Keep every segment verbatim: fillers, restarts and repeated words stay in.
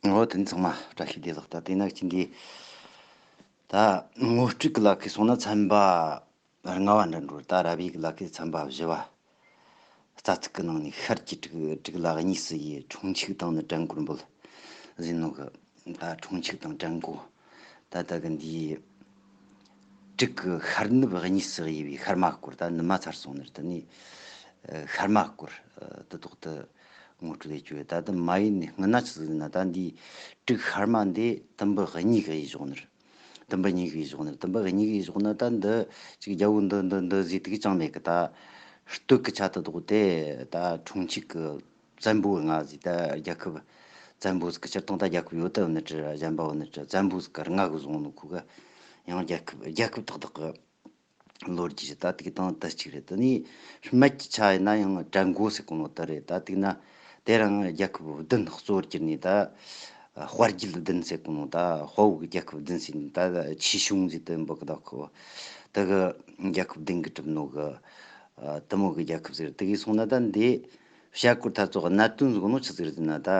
འོ་དེ་ཚང་མ་བཀྲ་ཤིས་བདེ་ལེགས། ད་དེ་ན་ཅི་འདི་ད་ངོ་སྤྲོད་ཀྱི་ལ་ཁའི་སོང་ན་ཚན་པ་ལྔ་བ་འདྲ་འགྲོ། ད་ར་བའི་གི་ལ་ཁའི་ཚན་པ་བཞི་བ། རྩ་ཚིག་གི་ནང་ནས་ཤར་གྱི་དྲུག་དྲུག་ལ་གཉིས་སུ་ཡི། འཁྲུངས་ཆུག་དང་ནི་བྲན་བཀོལ་འབོད་ཟེར་ནོ་གི། ད་འཁྲུངས་ཆུག་དང་བྲན་བཀོལ། ད་ལྟ་གི་འདིའི་དྲུག་གི་ཤར་ནུབ་གཉིས་སུ་དབྱེ་བའི་ཤར་མ་སྐོར། ད་ནུབ་མ་ཚར་སོང་ནི་རེད། དེ་ནས་ཤར་མ་སྐོར་དེ་དག་ཏུ་ངོ་སྤྲོད་ལས་བཅོས། ད་དེ་མ་ཡིན་ནི་སྔ་ན་ཆི་ཟིག་ན། ད་འདིའི་དྲུག་ཤར་མ་འདི་དུམ་བུ་གཉིས་གི་དབྱེ་བཞག་ནི་རེད། དུམ་བུ་གཉིས་གི་དབྱེ་བཞག་ནི། དུམ་བུ་གཉིས་གི་དབྱེ་བཞག་ན་ད་འདི་ཅིག་རྒྱལ་པོ་འདི་འདི་འདི་ཟིག་དེ་གི་ཅང་མེད་གི། ད་སྟོད་གི་ཆ་དེ་དག་དེ་ད་འཁྲུངས་ཆུག་གི་བཙན་པོ་ལྔ་ཟིག། ད་རྒྱལ་ཁབ་བཙན་པོ་ཟིག་གི་སྤྱིར་བཏང་ད་རྒྱལ་ཁབ་ཡོད་དུ་ནི་ཅི་གཞན་པ་བོ་ནི་ཅི་བཙན་པོ་ཟིག་གི་ལྔ་གི་བཟུང་ནོ། ཁོ་གི་ཡང་རྒྱལ་ཁབ་རྒྱལ་ཁབ་དག་དག་གི་ལོ་རྒྱུས་ད་དེ་དང་དེ་གཅིག་རེད། དེ་ནས་སྨད་ཀྱི་ཆ་ཡིན་ན་ཡང་བྲན་བཀོལ་ཟེར་གོ་ནོ་དེ་རེད། ད་དེ་ན་དེ་རང་རྒྱལ་ཁབ་བདུན་གཙོ་བོར་གྱུར་ནས། ད་དཔའ་རྒྱུད་བདུན་ཟེར་གོ་ནོ། ད་དཔའ་བོ་གི་རྒྱལ་ཁབ་བདུན་ཟེར་ནས། ད་ཆོས་སྐྱོང་ཟེར་དུ་འབོད་གི། ད་ཁོ་དེ་གི་རྒྱལ་ཁབ་བདུན་གི་གྲུབ་ནོ་གི། ཨ། དེ་མོ་གི་རྒྱལ་ཁབ་ཟེར། དེ་གི་སོང་ན་ད་འདི་བྱ་སྐོར་ཐ་ཚོགས་གནད་དོན་ཟིག་ནོ་ཆི་ཟིག་རེད་ཟེར་ན། ད་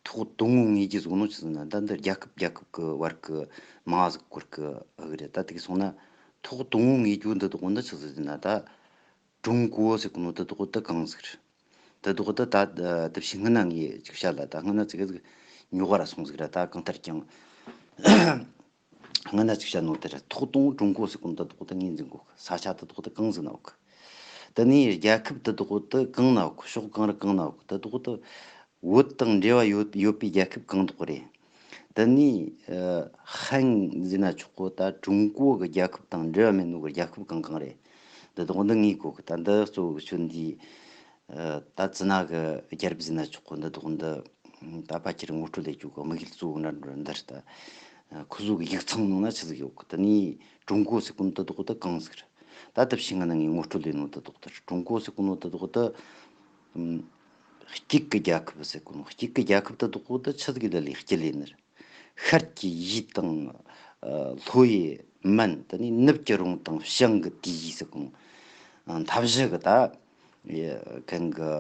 ཐོག་དང་པོ་ངེས་ཀྱི་ཟིག་ནོ་ཆི་ཟིག་ན། ད་འདི་རྒྱལ་ཁབ་རྒྱལ་ཁབ་གི་བར་གི་མ་ཟིག་སྐོར་གི་ཨ་གི་རེད། ད་དེ་གི་སོང་ན་ཐོག་དང་པོ་ངེས་རྒྱུ་འདི་དག་འདི་ཆི་ཟིག་ཟེར་ན། ད་ཀྲུང་གོ་ཟེར་གོ་ནོ་དེ་དག་དེ་གང་ཟིག་རེད། དེ་དག་དེ་ད་དེ་བྱས་སྔ་ན་ངས་ཅིག་བཤད་ལ། ད་སྔ་ན་ཅིག་ཟིག་ཉོག་ག་ར་སོང་ཟིག་ར། ད་གང་ལྟར་ཀྱང་སྔ་ན་ཅིག་བཤད་ནོ་དེ་རེད། ཐོག་དང་པོ་ཀྲུང་གོ་ཟེར་གོ་ནོ་དེ་དག་དེ་ངོས་འཛིན་གོ་གི། ས་ཆ་དེ་དག་དེ་གང་ཟིག་ན་ཡོད་གི། དེ་ནས་རྒྱལ་ཁབ་དེ་དག་དེ་གང་ན་ཡོད་གི། ཕྱོགས་གང་རུ་གང་ན་ཡོད་གི། དེ་དག་དེ་བོད་དང་འབྲེལ་བ་ཡོད་ཡོད་པའི་རྒྱལ་ཁབ་གང་དག་རེད། དེ་ནས་ཨ་ཧན་ཟེར་ན་ཆོག་གོ། ད་ཀྲུང་གོ་གི་རྒྱལ་ཁབ་དང་འབྲེལ་བ་མེད་ནོ་གི་རྒྱལ་ཁབ་གང་གང་རེད། འདི་དག་འདི་ངེས་དགོས་གི། ད་འདི་གཙོ་བོ་གི་ཆོས་འདི། ཨ། ད་ཙི་ན་གི་རྒྱལ་རབས་ཟེར་ན་ཆོག་གོ། འདི་དག་འདི་ད་ཕལ་ཆེར་ངོ་སྤྲོད་ལས་རྒྱུ་གི་དམིགས་ཡུལ་གཙོ་བོ་འདྲ་འདྲ་འདི་རེད། ད་ཁོ་ཚོ་གི་ཡིག་ཚང་ནང་ན་ཆི་ཟིག་ཡོད་གི། དེ་ནས་ཀྲུང་གོ་ཟེར་གོ་ནོ་འདི་དག་འདི་གང་ཟིག་རེད། ད་དེ་བྱས་སྔ་ན་ངས་ངོ་སྤྲོད་ལས་ནོ་འདི་དག་འདི་རེད། ཀྲུང་གོ་ཟེར་གོ་ནོ་འདི་དག་འདི། ཨམ། དཀྱིལ་གི་རྒྱལ་ཁབ་ཟེར་གོ་ནོ། དཀྱིལ་གི་རྒྱལ་ཁབ་དེ་དག་དེ་ཆི་ཟིག་ལ་ལས་དཀྱིལ་ལས་ནི་རེད། ཤར་གྱི་ཡུལ་དང་། ཨ། ལྷོ་ཡི་མན། དེ་ནས་ནུབ་ཀྱི་རོང་དང་བྱང་གི་དུས་ཡུལ་ཟེར་གོ་ནོ། ཨ། མཐའ་བཞི་གི་ད་ཡ་གན་གི་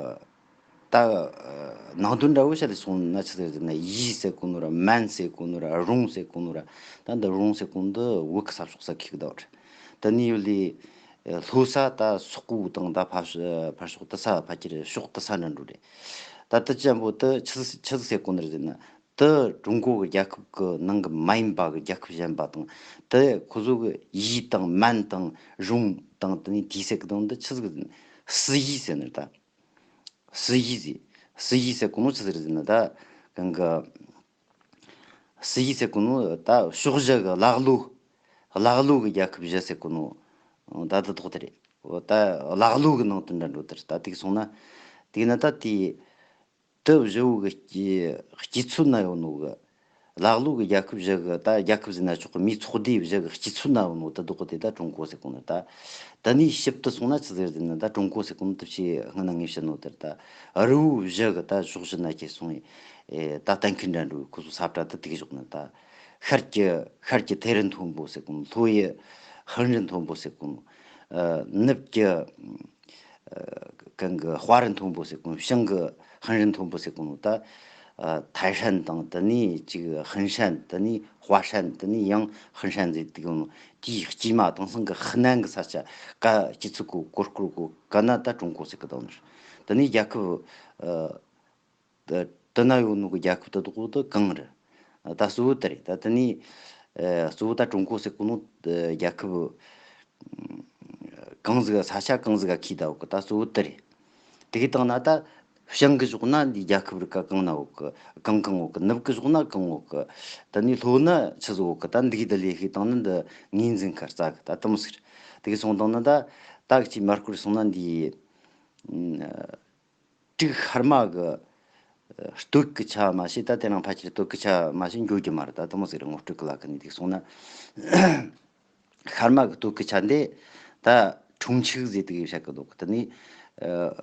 ད། ཨ། ནང་དོན་འདྲ་བོ་བཤད་ལས་སོང་ན་ཆི་ཟིག་ཟེར་ན། ཡུལ་ཟེར་གོ་ནོ་ར་མན་ཟེར་གོ་ནོ་ར་རོང་ཟེར་གོ་ནོ་ར། ད་འདི་རོང་ཟེར་གོ་ནོ་འདི་བོད་གི་ས་ཕྱོགས་ས་ཁུལ་གི་ད་བར། དེ་ནས་ཡུལ་ལས། ལྷོ་ས་ད་སོག་པོ་དང་ད་ཕར་ཕར་ཕྱོགས་དེ་ས་ཕལ་ཆེར་ཕྱོགས་དེ་ས་འདྲ་འགྲོ་རེད། ད་དེ་ཅན་པོ་དེ་ཆི་ཆི་ཟིག་ཟེར་གོ་ནི་རེད་ཟེར་ན། དེ་ཀྲུང་གོ་གི་རྒྱལ་ཁབ་གི་ནང་གི་མ་ཡིན་པ་གི་རྒྱལ་ཁབ་གཞན་པ་དང་། དེ་ཁོ་ཚོ་གི་ཡུལ་དང་མན་དང་རོང་དང་དེ་ནས་དུས་ཟེར་གི་དང་། དེ་ཆི་ཟིག་ཟེར་ན་སྲིད་ཡུལ་ཟེར་ནི་རེད། ད་སྲིད་ཡུལ་ཟེར། སྲིད་ཡུལ་ཟེར་གོ་ནོ་ཆི་ཟིག་རེད་ཟེར་ན། ད་གང་གི་སྲིད་ཡུལ་ཟེར་གོ་ནོ་ད་ཕྱོགས་བཞི་གི་ཀླ་ཀློ། ཀླ་ཀློ་གི་རྒྱལ་ཁབ་བཞི་ཟེར་གོ་ནོ། ད་དེ་དག་དེ་རེད། ད་ཀླ་ཀློ་གི་ནང་དུ་འདྲ་འགྲོ་དེ་རེད། ད་དེ་གི་སོང་ན་དེ་ན་ད་དེ་དེ་བཞི་བོ་གི་དཀྱིལ་དཀྱིལ་མཚོ་ན་ཡོད་ནོ་གི། ཀླ་ཀློ་གི་རྒྱལ་ཁབ་བཞི་གི། ད་རྒྱལ་ཁབ་ཟེར་ན་ཆོག་གི། མིའི་ཚོགས་སྡེ་བཞི་གི་དཀྱིལ་མཚོ་ན་ཡོད་ནོ་དེ་དག་དེ་ད་ཀྲུང་གོ་ཟེར་གོ་ནོ། ད་དེ་ནས་ཞིབ་ཏུ་སོང་ན་ཆི་ཟིག་རེད་ཟེར་ན། ད་ཀྲུང་གོ་ཟེར་གོ་ནོ་དེ་ཆི་སྔ་ན་ངས་བཤད་ནོ་དེ་རེད། ད་རི་བོ་བཞི་གི་ད་ཕྱོགས་བཞི་ན་ཁྱེར་སོང་ཡི། ཨེ། ད་གཏན་འཁེལ་འདྲ་འགྲོ་གི། ཁོ་ཚོ་ས་བཀྲ་དེ་དེ་གི་བཞག་ནི། ད་ཤར་གྱི་ཤར་གྱི་ཐེ་རི་མཐོན་པོ་ཟེར་གོ་ནོ། ལྷོ་ཡི་ཧན་རི་མཐོན་པོ་ཟེར་གོ་ནོ། ཨ། ནུབ་ཀྱི་ཨ། གང་གི་ཧྭ་རི་མཐོན་པོ་ཟེར་གོ་ནོ། བྱང་གི་ཧན་རི་མཐོན་པོ་ཟེར་གོ་ནོ། ད་ཨ། ཐའེ་ཧྲན་དང་། དེ་ནས་ཅིག་ཧན་ཧྲན། དེ་ནས་ཧྭ་ཧྲན། དེ་ནས་ཡང་ཧན་ཧྲན་ཟེར་དེ་གོ་ནོ། དེའི་དཀྱིལ་མ་དེང་སང་གི་ཧི་ནན་གི་ས་ཆ་ག་སྤྱི་ཚོགས་གོ་གོར་གོར་གོ་ག་ན་ད་ཀྲུང་གོ་ཟེར་གི་དང་ནི། དེ་ནས་རྒྱལ་ཁབ་ཨ། དེ་དེ་ན་ཡོད་ནོ་གི་རྒྱལ་ཁབ་དེ་དག་དེ་གང་རེད། ད་གཙོ་བོ་དེ་རེད། ད་དེ་ནས་ཨ། གཙོ་བོ་ད་ཀྲུང་གོ་ཟེར་གོ་ནོ་རྒྱལ་ཁབ་གང་ཟིག་ས་ཆ་གང་ཟིག་ག་ཁེལ་ད་ཡོད་གི། ད་གཙོ་བོ་དེ་རེད། དེ་གི་སྟེང་ན་ད་བྱང་གི་ཕྱོགས་ན་འདི་རྒྱལ་ཁབ་རིགས་ག་གང་ན་ཡོད་གི། གང་གང་ཡོད་གི། ནུབ་གི་ཕྱོགས་ན་གང་ཡོད་གི། དེ་ནས་ལྷོ་ན་ཆི་ཟིག་ཡོད་གི། ད་འདི་གི་དེ་ལས་ཤེས་སྟངས་ནི་འདི་ངོས་འཛིན་ཁ་རྩ་གི། ད་དེ་མོ་ཟིག་རེད། དེ་གི་སོང་དང་ན་ད་ད་གི་ཅིག་མར་སྐོར་སོང་ན་འདི། ཨ། དྲུག་ཤར་མ་གི་སྟོད་གི་ཆ་མ་ཤེས། ད་དེ་རིང་ཕལ་ཆེར་སྟོད་གི་ཆ་མ་ཤེས་འགྱོ་རྒྱུ་མ་རེད། ད་དེ་མོ་ཟིག་རེད། ངོ་སྤྲོད་གི་ལ་ཁ་ནས་དེ་སོང་ན། ཤར་མ་གི་སྟོད་གི་ཆ་འདི་ད་འཁྲུངས་ཆུ་ཟེར་དེ་གི་བཤད་གི་འདུག་དེ་ནས་ཨ།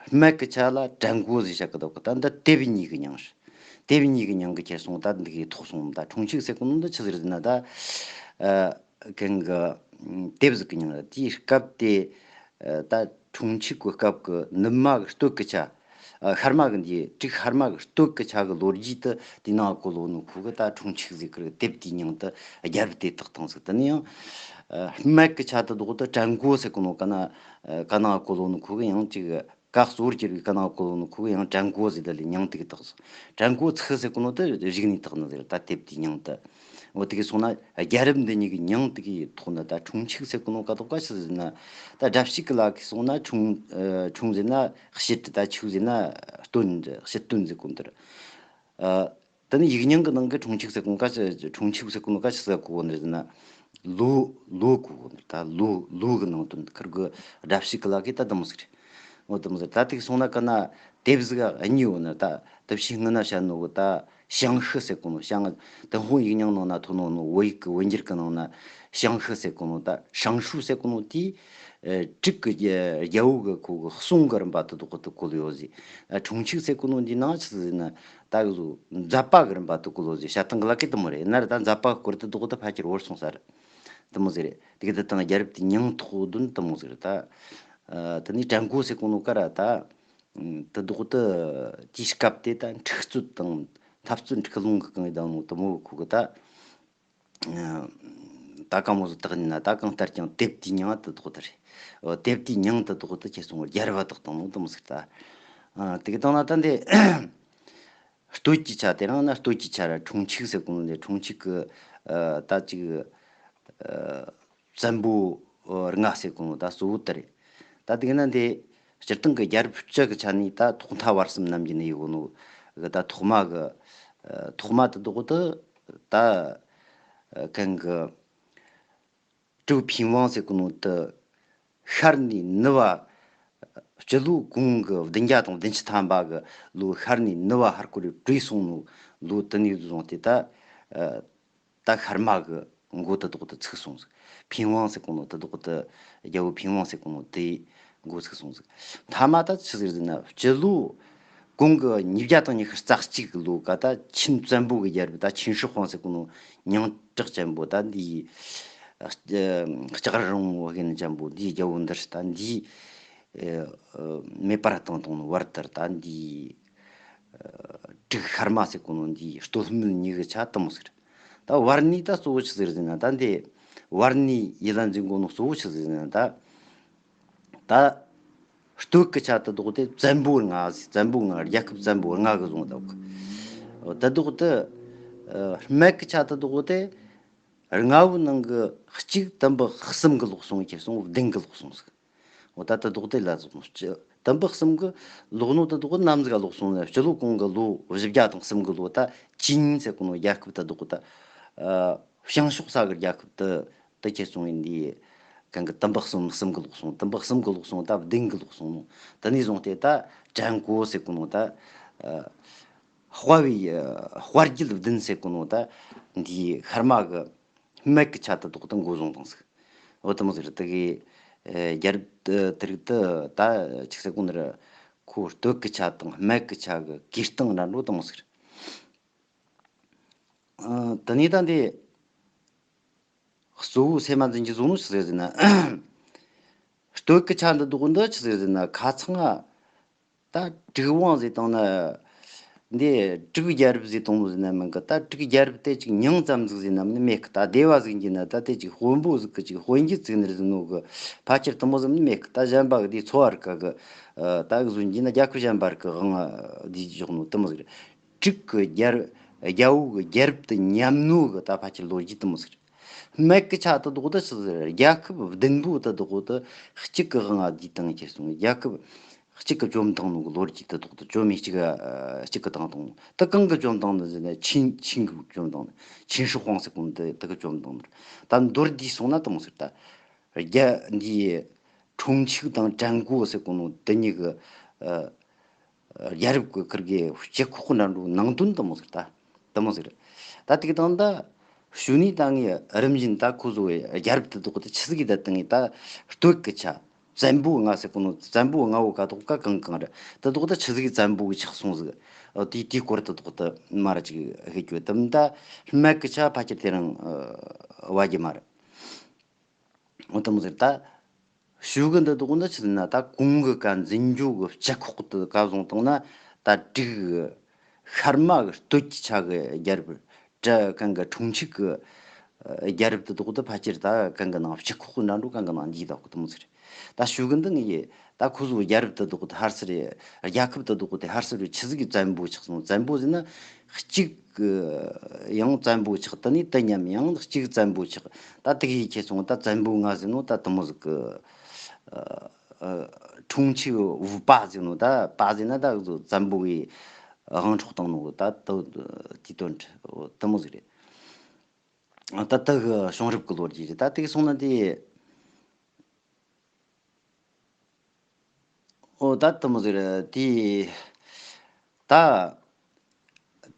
སྨད་གི་ཆ་ལ་བྲན་གོ་ཟེར་བཤད་གི་འདུག་ད་འདི་དེབ་གཉིས་གི་མྱིང་རེད། དེབ་གཉིས་གི་མྱིང་གི་ཁྱེར་སོང་། ད་འདི་གི་ཐོགས་སོང་། ད་འཁྲུངས་ཆུ་ཟེར་གི་ནོ་འདི་ཆི་ཟིག་རེད་ཟེར་ན། ད་ཨ། གན་གི་དེབ་ཟིག་གི་མྱིང་རེད། དེའི་སྐབས་དེ་ཨ། ད་འཁྲུངས་ཆུ་གི་སྐབས་གི་ནུབ་མ་གི་སྟོད་གི་ཆ། ཨ། ཤར་མ་གི་འདི་དྲུག་ཤར་མ་གི་སྟོད་གི་ཆ་གི་ལོ་རྒྱུས་དེ་དེ་ནང་གོ་ལོ་ནོ་ཁོ་གི་ད་འཁྲུངས་ཆིག་ཟེར་གི་རེད། དེབ་དེའི་མྱིང་དེ་རྒྱལ་རབས་དེ་བཏགས་བཏང་ཟིག་དེ་ནས་ཡང་། ཨ། སྨད་གི་ཆ་དེ་དག་དེ་བྲན་གོ་ཟེར་གོ་ནོ་ག་ན་ག་ནང་གོ་ལོ་ནོ་ཁོ་གི་ཡང་ཅིག་ཀ་གཙོ་བོར་གྱུར་བའི་ག་ནང་གོ་ལོ་ནོ་ཁོ་གི་ཡང་བྲན་གོ་ཟེར་དེ་ལས་མྱིང་དེ་གི་བཏགས་སོང་། བྲན་གོ་ཚིག་ཟེར་གོ་ནོ་དེ་གཞུག་ནས་བཏགས་ནི་ཟེར། ད་དེབ་དེའི་མྱིང་དེ། འོ་དེ་གི་སོང་ན་རྒྱལ་རབས་འདི་གཉིས་ཀྱི་མྱིང་དེ་གི་ཐོག་ནས་ད་འཁྲུངས་ཆིག་ཟེར་གོ་ནོ་ག་དོག་ག་ཆི་ཟེར་ན། ད་སྒྲ་ཕྱུག་གི་ལ་གི་སོང་ན་འཁྲུངས། ཨ། འཁྲུངས་ཟེར་ན་ཕྱུག་ད་ཕྱུག་ཟེར་ན་སྟོན། ཕྱུག་སྟོན་ཟེར་གོ་ནོ་དེ་རེད། ཨ། དེ་ནས་ཡིག་རྙིང་གི་ནང་གི་འཁྲུངས་ཆིག་ཟེར་གོ་ནོ་ག་ཆི། འཁྲུངས་ཆིག་ཟེར་གོ་ནོ་ག་ཆི་ཟེར་གོ་ནི་ཟེར་ན། ལོ། ལོ་གོ་གོ་ནི་ད་ལོ། ལོ་གི་ནང་དོན་ཁུར་གི་སྒྲ་ཕྱུག་གི་ལ་གི་ད་དེ་མོ་ཟིག་རེད། འོ་དེ་མོ་ཟིག་ད་དེ་གི་སོང་ན་ག་ན་དེབ་ཟིག་གཉིས་ཡོད་ནི། ད་དེབ་ཕྱི་སྔོན་ན་བཤད་ནོ་གི་ད་ཞང་ཤུ་ཟེར་གོ་ནོ། ཞང་ཏུན་ཧོང་ཡིག་རྙིང་ནང་ན་ཐོན་ནོ་ནོ། བོད་ཡིག་གི་བོད་འགྱུར་གི་ནང་ན་ཞང་ཤུ་ཟེར་གོ་ནོ། ད་ཞང་ཤུ་ཟེར་གོ་ནོ་དེ། ཨ། དྲུག་གི་རྒྱལ་པོ་གི་ཁོ་གི་གསུང་གི་རིམ་པ་དེ་དག་དེ་བཀོད་ཡོད་ཟེར། ཨ། འཁྲུངས་ཆིག་ཟེར་གོ་ནོ་འདི་ནང་ཆི་ཟེར་ན། ད་གི་ཟོ་མཛད་པ་གི་རིམ་པ་དེ་བཀོད་ཡོད་ཟེར། བཤད་སྟངས་གི་ལ་གི་དེ་མོ་རེད། ན་ར་ད་མཛད་པ་སྐོར་དེ་དག་དེ་ཕལ་ཆེར་བོར་སོང་ས་རེད། དེ་མོ་ཟིག་རེད། དེ་གི་དེ་དང་རྒྱལ་རབས་དེ་མྱིང་ཐོག་དོན་དེ་མོ་ཟིག་རེད་ད། ཨ། དེ་ནས་བྲན་གོ་ཟེར་གོ་ནོ་ག་ར་ད། ཨ། དེ་དག་དེ་དེའི་སྐབས་དེ་ད་འཁྲུག་རྩོད་དང་འཐབ་རྩོད་འཁྲུག་ལོང་གི་གང་ཡིན་དང་ནོ་དེ་མོ་གི་ཁོ་གི་ད། ཨ། ད་གང་མོ་ཟིག་བཏགས་ནི་ན། ད་གང་ལྟར་ཀྱང་དེབ་དེའི་མྱིང་དེ་དག་དེ་རེད། འོ་དེབ་དེའི་མྱིང་དེ་དག་དེ་ཁྱེར་སོང་རྒྱལ་རབས་བཏགས་བཏང་ནོ་དེ་མོ་ཟིག་ད། ཨ། དེ་གི་དང་ན་ད་འདི་སྟོད་ཀྱི་ཆ་དེ་རང་ན་སྟོད་ཀྱི་ཆ་ར་འཁྲུངས་ཆིག་ཟེར་གོ་ནོ་འདི་འཁྲུངས་ཆིག་གི། ཨ། ད་ཅིག་ཨ། བཙན་པོ་ལྔ་ཟེར་གོ་ནོ་ད་གཙོ་བོ་དེ་རེད། ད་དེ་གི་ན་འདི་སྤྱིར་བཏང་གི་རྒྱལ་རབས་སྤྱི་གི་ཆ་ནས་ད་ཐོག་མཐའ་བར་གསུམ་རྣམས་ཀྱི་ནི་ཡོད་གོ་ནོ་གི་ད་ཐོག་མ་གི། ཨ། ཐོག་མ་དེ་དག་དེ་ད། ཨ། གན་གི་ཀྲུའུ་ཕིན་ཝང་ཟེར་གོ་ནོ་དེ་ཤར་ནས་ནུབ་བ། སྤྱི་ལོ་གོང་གི་བདུན་བརྒྱ་དང་བདུན་ཅུ་ཐམ་པ་གི་ལོ་ཤར་ནས་ནུབ་བ་ཧར་སྐོར་རེ་བྲོས་སོང་ནོ་ལོ་དེ་ནས་བཟུང་སྟེ་ད། ཨ། ད་ཤར་མ་གི་མགོ་དེ་དག་དེ་ཚུགས་སོང་ཟིག་ཕིན་ཝང་ཟེར་གོ་ནོ་དེ་དག་དེ། རྒྱལ་པོ་ཕིན་ཝང་ཟེར་གོ་ནོ་དེ་མགོ་ཚུགས་སོང་ཟིག་མཐའ་མ་ད་ཆི་ཟིག་ཟེར་ན་སྤྱི་ལོ་གོང་གི་ཉིས་བརྒྱ་དང་ཉི་ཤུ་རྩ་གཅིག་གི་ལོ་ག་ད་ཆིན་བཙན་པོ་གི་རྒྱལ་རབས་ད་ཆིན་ཧྲི་ཧོང་ཟེར་གོ་ནོ་མྱིང་གྲགས་ཅན་པོ་ད་འདི། ཨ། ལྕགས་རི་རོང་བོ་གན་ཅན་པོ་འདི་རྒྱལ་པོ་འདིར་ད་འདི། ཨ། མེ་སྤར་བཏང་བཏང་ནོ་བར་དར་ད་འདི། ཨ། དྲུག་ཤར་མ་ཟེར་གོ་ནོ་འདི་སྟོད་སྨད་གཉིས་གི་ཆ་དེ་མོ་ཟིག་རེད། ད་བར་གནས་ད་གཙོ་བོ་ཆི་ཟིག་རེད་ཟེར་ན། ད་འདི་བར་གནས་ཡིད་ལ་འཛིན་གོ་ནོ་གཙོ་བོ་ཆི་ཟིག་རེད་ཟེར་ན། ད་ད་སྟོད་གི་ཆ་དེ་དག་དེ་བཙན་པོ་ལྔ་ཟིག་བཙན་པོ་ལྔ། རྒྱལ་ཁབ་བཙན་པོ་ལྔ་གི་བཟུང་ད་གི། དེ་དག་དེ། ཨ། སྨད་གི་ཆ་དེ་དག་དེ་ལྔ་བོའི་ནང་གི་གཅིག་དུམ་བུ་གསུམ་གི་ལོག་སོང་། ཁྱེར་སོང་བདུན་གི་ལོག་སོང་ཟིག་འོ་ད་དེ་དག་དེ་ལ་ཟེར་ནོ། དུམ་བུ་གསུམ་གི་ལོག་ནོ་དེ་དག་ནམ་ཟིག་ག་ལོག་སོང་ན། སྤྱི་ལོ་གོང་གི་ལོ་བཞི་བརྒྱ་དང་གསུམ་གི་ལོ་ད་ཅིན་ཟེར་གོ་ནོ་རྒྱལ་ཁབ་དེ་དག་ད། ཨ། བྱང་ཕྱོགས་ས་གི་རྒྱལ་ཁབ་དེ་དེ་ཁྱེར་སོང་ཡིན་དེ། གང་གི་དུམ་བུ་གསུམ། གསུམ་གི་ལོག་སོང་། དུམ་བུ་གསུམ་གི་ལོག་སོང་ད་བདུན་གི་ལོག་སོང་ནོ། དེ་ནས་བཟུང་སྟེ་ད་བྲན་གོ་ཟེར་གོ་ནོ་ད། ཨ། དཔའ་བའི། ཨ། དཔའ་རྒྱུད་བདུན་ཟེར་གོ་ནོ་ད་འདི་ཤར་མ་གི་སྨད་གི་ཆ་དེ་དག་དེ་མགོ་བཟུང་བཏང་ཟིག་འོ་དེ་མོ་ཟིག་རེད། དེ་གི། ཨེ། རྒྱལ་རབས་དེ་རིགས་དེ་ད་ཆི་ཟེར་གོ་ནི་རེད། ཁོ་སྟོད་གི་ཆ་དང་སྨད་གི་ཆ་གི་གོས་སྟངས་འདྲ་འགྲོ་དེ་མོ་ཟིག་རེད། ཨ། དེ་ནས་ད་འདི་གཙོ་བོ་སེམས་མ་འཛིན་གྱི་བཟུང་ནོ་ཆི་ཟིག་རེད་ཟེར་ན། སྟོད་གི་ཆ་འདི་དག་འདི་ཆི་ཟིག་རེད་ཟེར་ན། ཁ་ཚང་ང་ད་དྲུག་དབང་ཟེར་བཏང་ན། འདི་དྲུག་རྒྱལ་རབས་ཟེར་བཏང་ནོ་ཟེར་ན་མིན་གི། ད་དྲུག་རྒྱལ་རབས་དེ་ཅིག་མྱིང་ཙམ་ཟིག་ཟེར་ན་མིན་མེད་གི། ད་སྡེ་བ་ཟིག་ཡིན་གྱི་ན་ད་དེ་ཅིག་དཔོན་པོ་ཟིག་གི་ཅིག་དཔོན་གྱི་བཙུགས་ནི་རེད་ཟེར་ནོ་གི། ཕལ་ཆེར་དེ་མོ་ཟིག་མིན་མེད་གི། ད་གཞན་པ་གི་དེ་ཚོ་བར་ག་གི། ཨ། ད་གི་བཟོ་རྒྱུ་ན་རྒྱལ་ཁབ་གཞན་པ་གི་དབང་འདི་འཇོག་ནོ་དེ་མོ་ཟིག་རེད། དྲུག་གི་རྒྱལ། རྒྱལ་པོ་གི་རྒྱལ་རབས་དེ་མཉམ་ནོ་གི་ད་ཕལ་ཆེར་ལོ་རྒྱུས་དེ་མོ་ཟིག་རེད། སྨད་གི་ཆ་དེ་དག་དེ་ཆི་ཟིག་རེད། རྒྱལ་ཁབ་བདུན་པོ་དེ་དག་དེ་གཅིག་གི་དབང་ང་བསྡུས་བཏང་ཁྱེར་སོང་། རྒྱལ་ཁབ་གཅིག་གི་བཅོམ་བཏང་ནོ་གི་ལོ་རྒྱུས་དེ་དག་དེ་བཅོམ་མི་གཅིག་ག་གཅིག་གི་བཏང་བཏང་ནོ། དེ་གང་གི་བཅོམ་བཏང་ནི་ཟེར་ན། ཆིན། ཆིན་གི་བཅོམ་བཏང་ནི། ཆིན་ཧྲི་ཧོང་ཟེར་གོ་ནོ་དེ་དེ་གི་བཅོམ་བཏང་ནི་རེད། ད་མདོར་བསྡུས་སོང་ན་དེ་མོ་ཟིག་རེད། ད་རྒྱ། འདི་ཁྲུང་ཆིག་དང་ཀྲན་གོ་ཟེར་གོ་ནོ་དེ་གཉིས་གི། ཨ། རྒྱལ་རབས་ཀྱི་ཁུར་གི་སྤྱི་ཁོག་འདྲ་འགྲོ་ནང་དོན་དེ་མོ་ཟིག་ད། དེ་མོ་ཟིག་རེད། ད་དེ་གི་དང་ད་གཞུག་ནས་ད་ངས་རིམ་བཞིན་ད་ཁོ་ཚོ་རྒྱལ་རབས་དེ་དག་དེ་ཆི་ཟིག་གི་ད་དེ་ངས་ད་སྟོད་གི་ཆ། བཙན་པོ་ལྔ་ཟེར་གོ་ནོ། བཙན་པོ་ལྔ་བོ་ག་དོག་ག་གང་གང་རེད། དེ་དག་ད་ཆི་ཟིག་གི་བཙན་པོ་གི་ཆགས་སོང་ཟིག་ཨ། དེ་དེའི་སྐོར་དེ་དག་ད་མར་ཅིག་ཧེ་གྱོ། དེ་ད་སྨད་གི་ཆ་ཕལ་ཆེར་དེ་རིང་བ་རྒྱུ་མ་རེད། འོ་དེ་མོ་ཟིག་རེད། ད་ ཞུ་གི་འདི་དག་ནི་ཆི་ཟེར་ན། ད་གོང་གི་ཀ་འཛིན་སྐྱོང་གི་སྤྱི་ཁོག་ཏུ་ཀ་བཟུང་བཏང་ན། ད་དྲུག་གི་ཤར་མ་གི་སྟོད་ཀྱི་ཆ་གི་རྒྱལ་རབས། བྲག་གན་གི་འཁྲུངས་ཆུག་གི་རྒྱལ་རབས་དེ་དག་དེ་ཕལ་ཆེར་ད་གན་གི་ནང་སྤྱི་ཁོག་གི་འདྲ་འགྲོ་གན་གི་ནང་འཇུག་ད་གོ་དེ་མོ་ཟིག་རེད། ད་ཞུ་གི་འདི་ངས་ད་ཁོ་ཚོ་རྒྱལ་རབས་དེ་དག་དེ་ཧར་སི་རེད། རྒྱལ་ཁབ་དེ་དག་དེ་ཧར་སི་རེད། ཆི་ཟིག་གི་བཙན་པོ་ཆགས་སོང་། བཙན་པོ་ཟེར་ན་གཅིག་གི་ཡང་བཙན་པོ་ཆགས། དེ་ནས་དེ་མཉམ་ཡང་གཅིག་བཙན་པོ་ཆགས། ད་དེ་གི་ཁྱེར་སོང་། ད་བཙན་པོ་ང་ཟེར་ནོ་ད་དེ་མོ་ཟིག་གི། ཨ། ཨ། འཁྲུངས་ཆུག་བུ་པ་ཟེར་ནོ། ད་པ་ཟེར་ན་ད་བཙན་པོ་གི་དབང་འཕྲོག་བཏང་ནོ། ད་དེ་དེ་དོན་དེ་མོ་ཟིག་རེད། ད་དེ་གི་བྱུང་རབས་ཀྱི་ལོ་རྒྱུས་རེད། ད་དེ་གི་སོང་ན་དེ། ཨོ། ད་དེ་མོ་ཟིག་རེད། དེ་ད་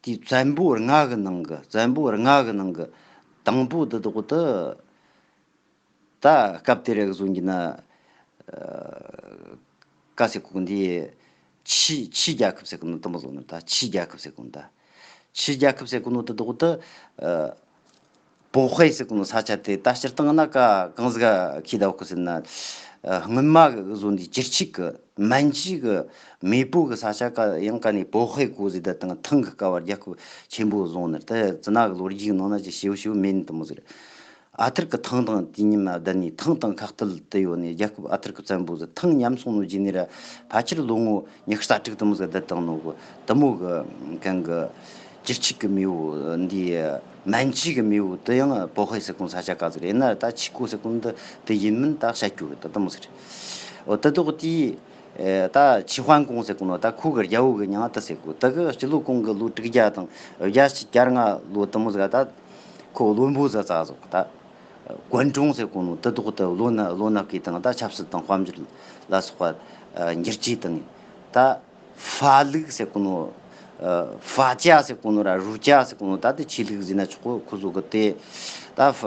དེ་བཙན་པོ་ལྔ་གི་ནང་གི། བཙན་པོ་ལྔ་གི་ནང་གི་དང་པོ་དེ་དག་དེ། ད་སྐབས་དེ་རིག་བཟོ་གྱི་ན། ཨ། ཀ་ཟེར་གོ་འདི། ཆུའི་ཆུའི་རྒྱལ་ཁབ་ཟེར་གོ་ནོ་དེ་མོ་བཟོ་ནི། ད་ཆུའི་རྒྱལ་ཁབ་ཟེར་གོ་ནོ། ད་ཆུའི་རྒྱལ་ཁབ་ཟེར་གོ་ནོ་དེ་དག་དེ། ཨ། པོ་ཧེ་ཟེར་གོ་ནོ་ས་ཆ་དེ་ད་སྤྱིར་བཏང་ན་ཀ་གང་ཟིག་ག་ཁེ་ད་གོ་ཟེར་ན། ཨ། སྔོན་མ་གི་བཟོ་འདི་བཅུ་གཅིག་གི་མན་ཇུ་གི་མེས་པོ་གི་ས་ཆ། ཀ་ཡང་ཀ་ནས་པོ་ཧེ་གོ་ཟེར། ད་དང་ཐང་གི་སྐབས་བར་རྒྱལ་ཁབ་ཆེན་པོ་བཟུང་ནི། ད་ཙི་ན་གི་ལོ་རྒྱུས་ནང་ན་ཅི་ཞེའུ་ཞེའུ་མེད་ནི་དེ་མོ་ཟིག་རེད། ཨ་ཐུར་གི་ཐང་དང་དུས་མཉམ་བསྡད་ནས། ཐང་དང་ཁ་གཏད་དུ་ཡོད་ནས། རྒྱལ་ཁབ་ཨ་ཐུར་གི་བཙན་པོ་ཟིག་ཐང་ཉམས་སོང་ནོ་རྗེས་ནས་ར་ཕལ་ཆེར་ལོ་ངོ་ཉི་ཤུ་རྩ་དྲུག་དེ་མོ་ཟིག་བསྡད་བཏང་ནོ་གི། དེ་མོ་གི་གན་གི་བཅུ་གཅིག་གི་མེས་པོ་འདི། མན་ཇུ་གི་མེས་པོ་དེ་ཡང་པོ་ཧེ་ཟེར་གོ་ས་ཆ་ཀ་ཟིག་རེད། ཡིན་ན་ད་ཆི་ཀོ་ཟེར་གོ་འདི་དེ་ཡིན་མིན་ད་བཤད་རྒྱུ་རེད། ད་དེ་མོ་ཟིག་རེད། འོ། དེ་དག་དེ། ཨེ། ད་ཆི་ཧོན་ཀོང་ཟེར་གོ་ནོ་ད་ཁོ་གི་རྒྱལ་པོ་གི་མྱིང་ང་དེ་ཟེར་གོ། དེ་གི་སྤྱི་ལོ་གོང་གི་ལོ་དྲུག་བརྒྱ་དང་བརྒྱད་ཅུ་གྱ་ལྔ་ལོ་དེ་མོ་ཟིག་ག་ད་ཁོ་བློན་པོ་ཟིག་བཙལ་ཟིག་ད་ཀོན་ཀྲུང་ཟེར་གོ་ནོ་དེ་དག་དེ་ལོ་ན་ལོ་ན་གི་དང་ད་ཆབ་སྲིད་དང་དཔལ་འབྱོར་ལ་སོགས་པ། ཨ། འགྱུར་བཅོས་བཏང་ངས། ད་ཧྥ་ལུག་ཟེར་གོ་ནོ། ཨ། ཧྥ་ཅ་ཟེར་གོ་ནོ་ར་རུ་ཅ་ཟེར་གོ་ནོ། ད་དེ་ཆོས་ལུགས་ཟེར་ན་ཆོག་གོ། ཁོ་ཚོ་གི་དེ། ད་ཧྥ།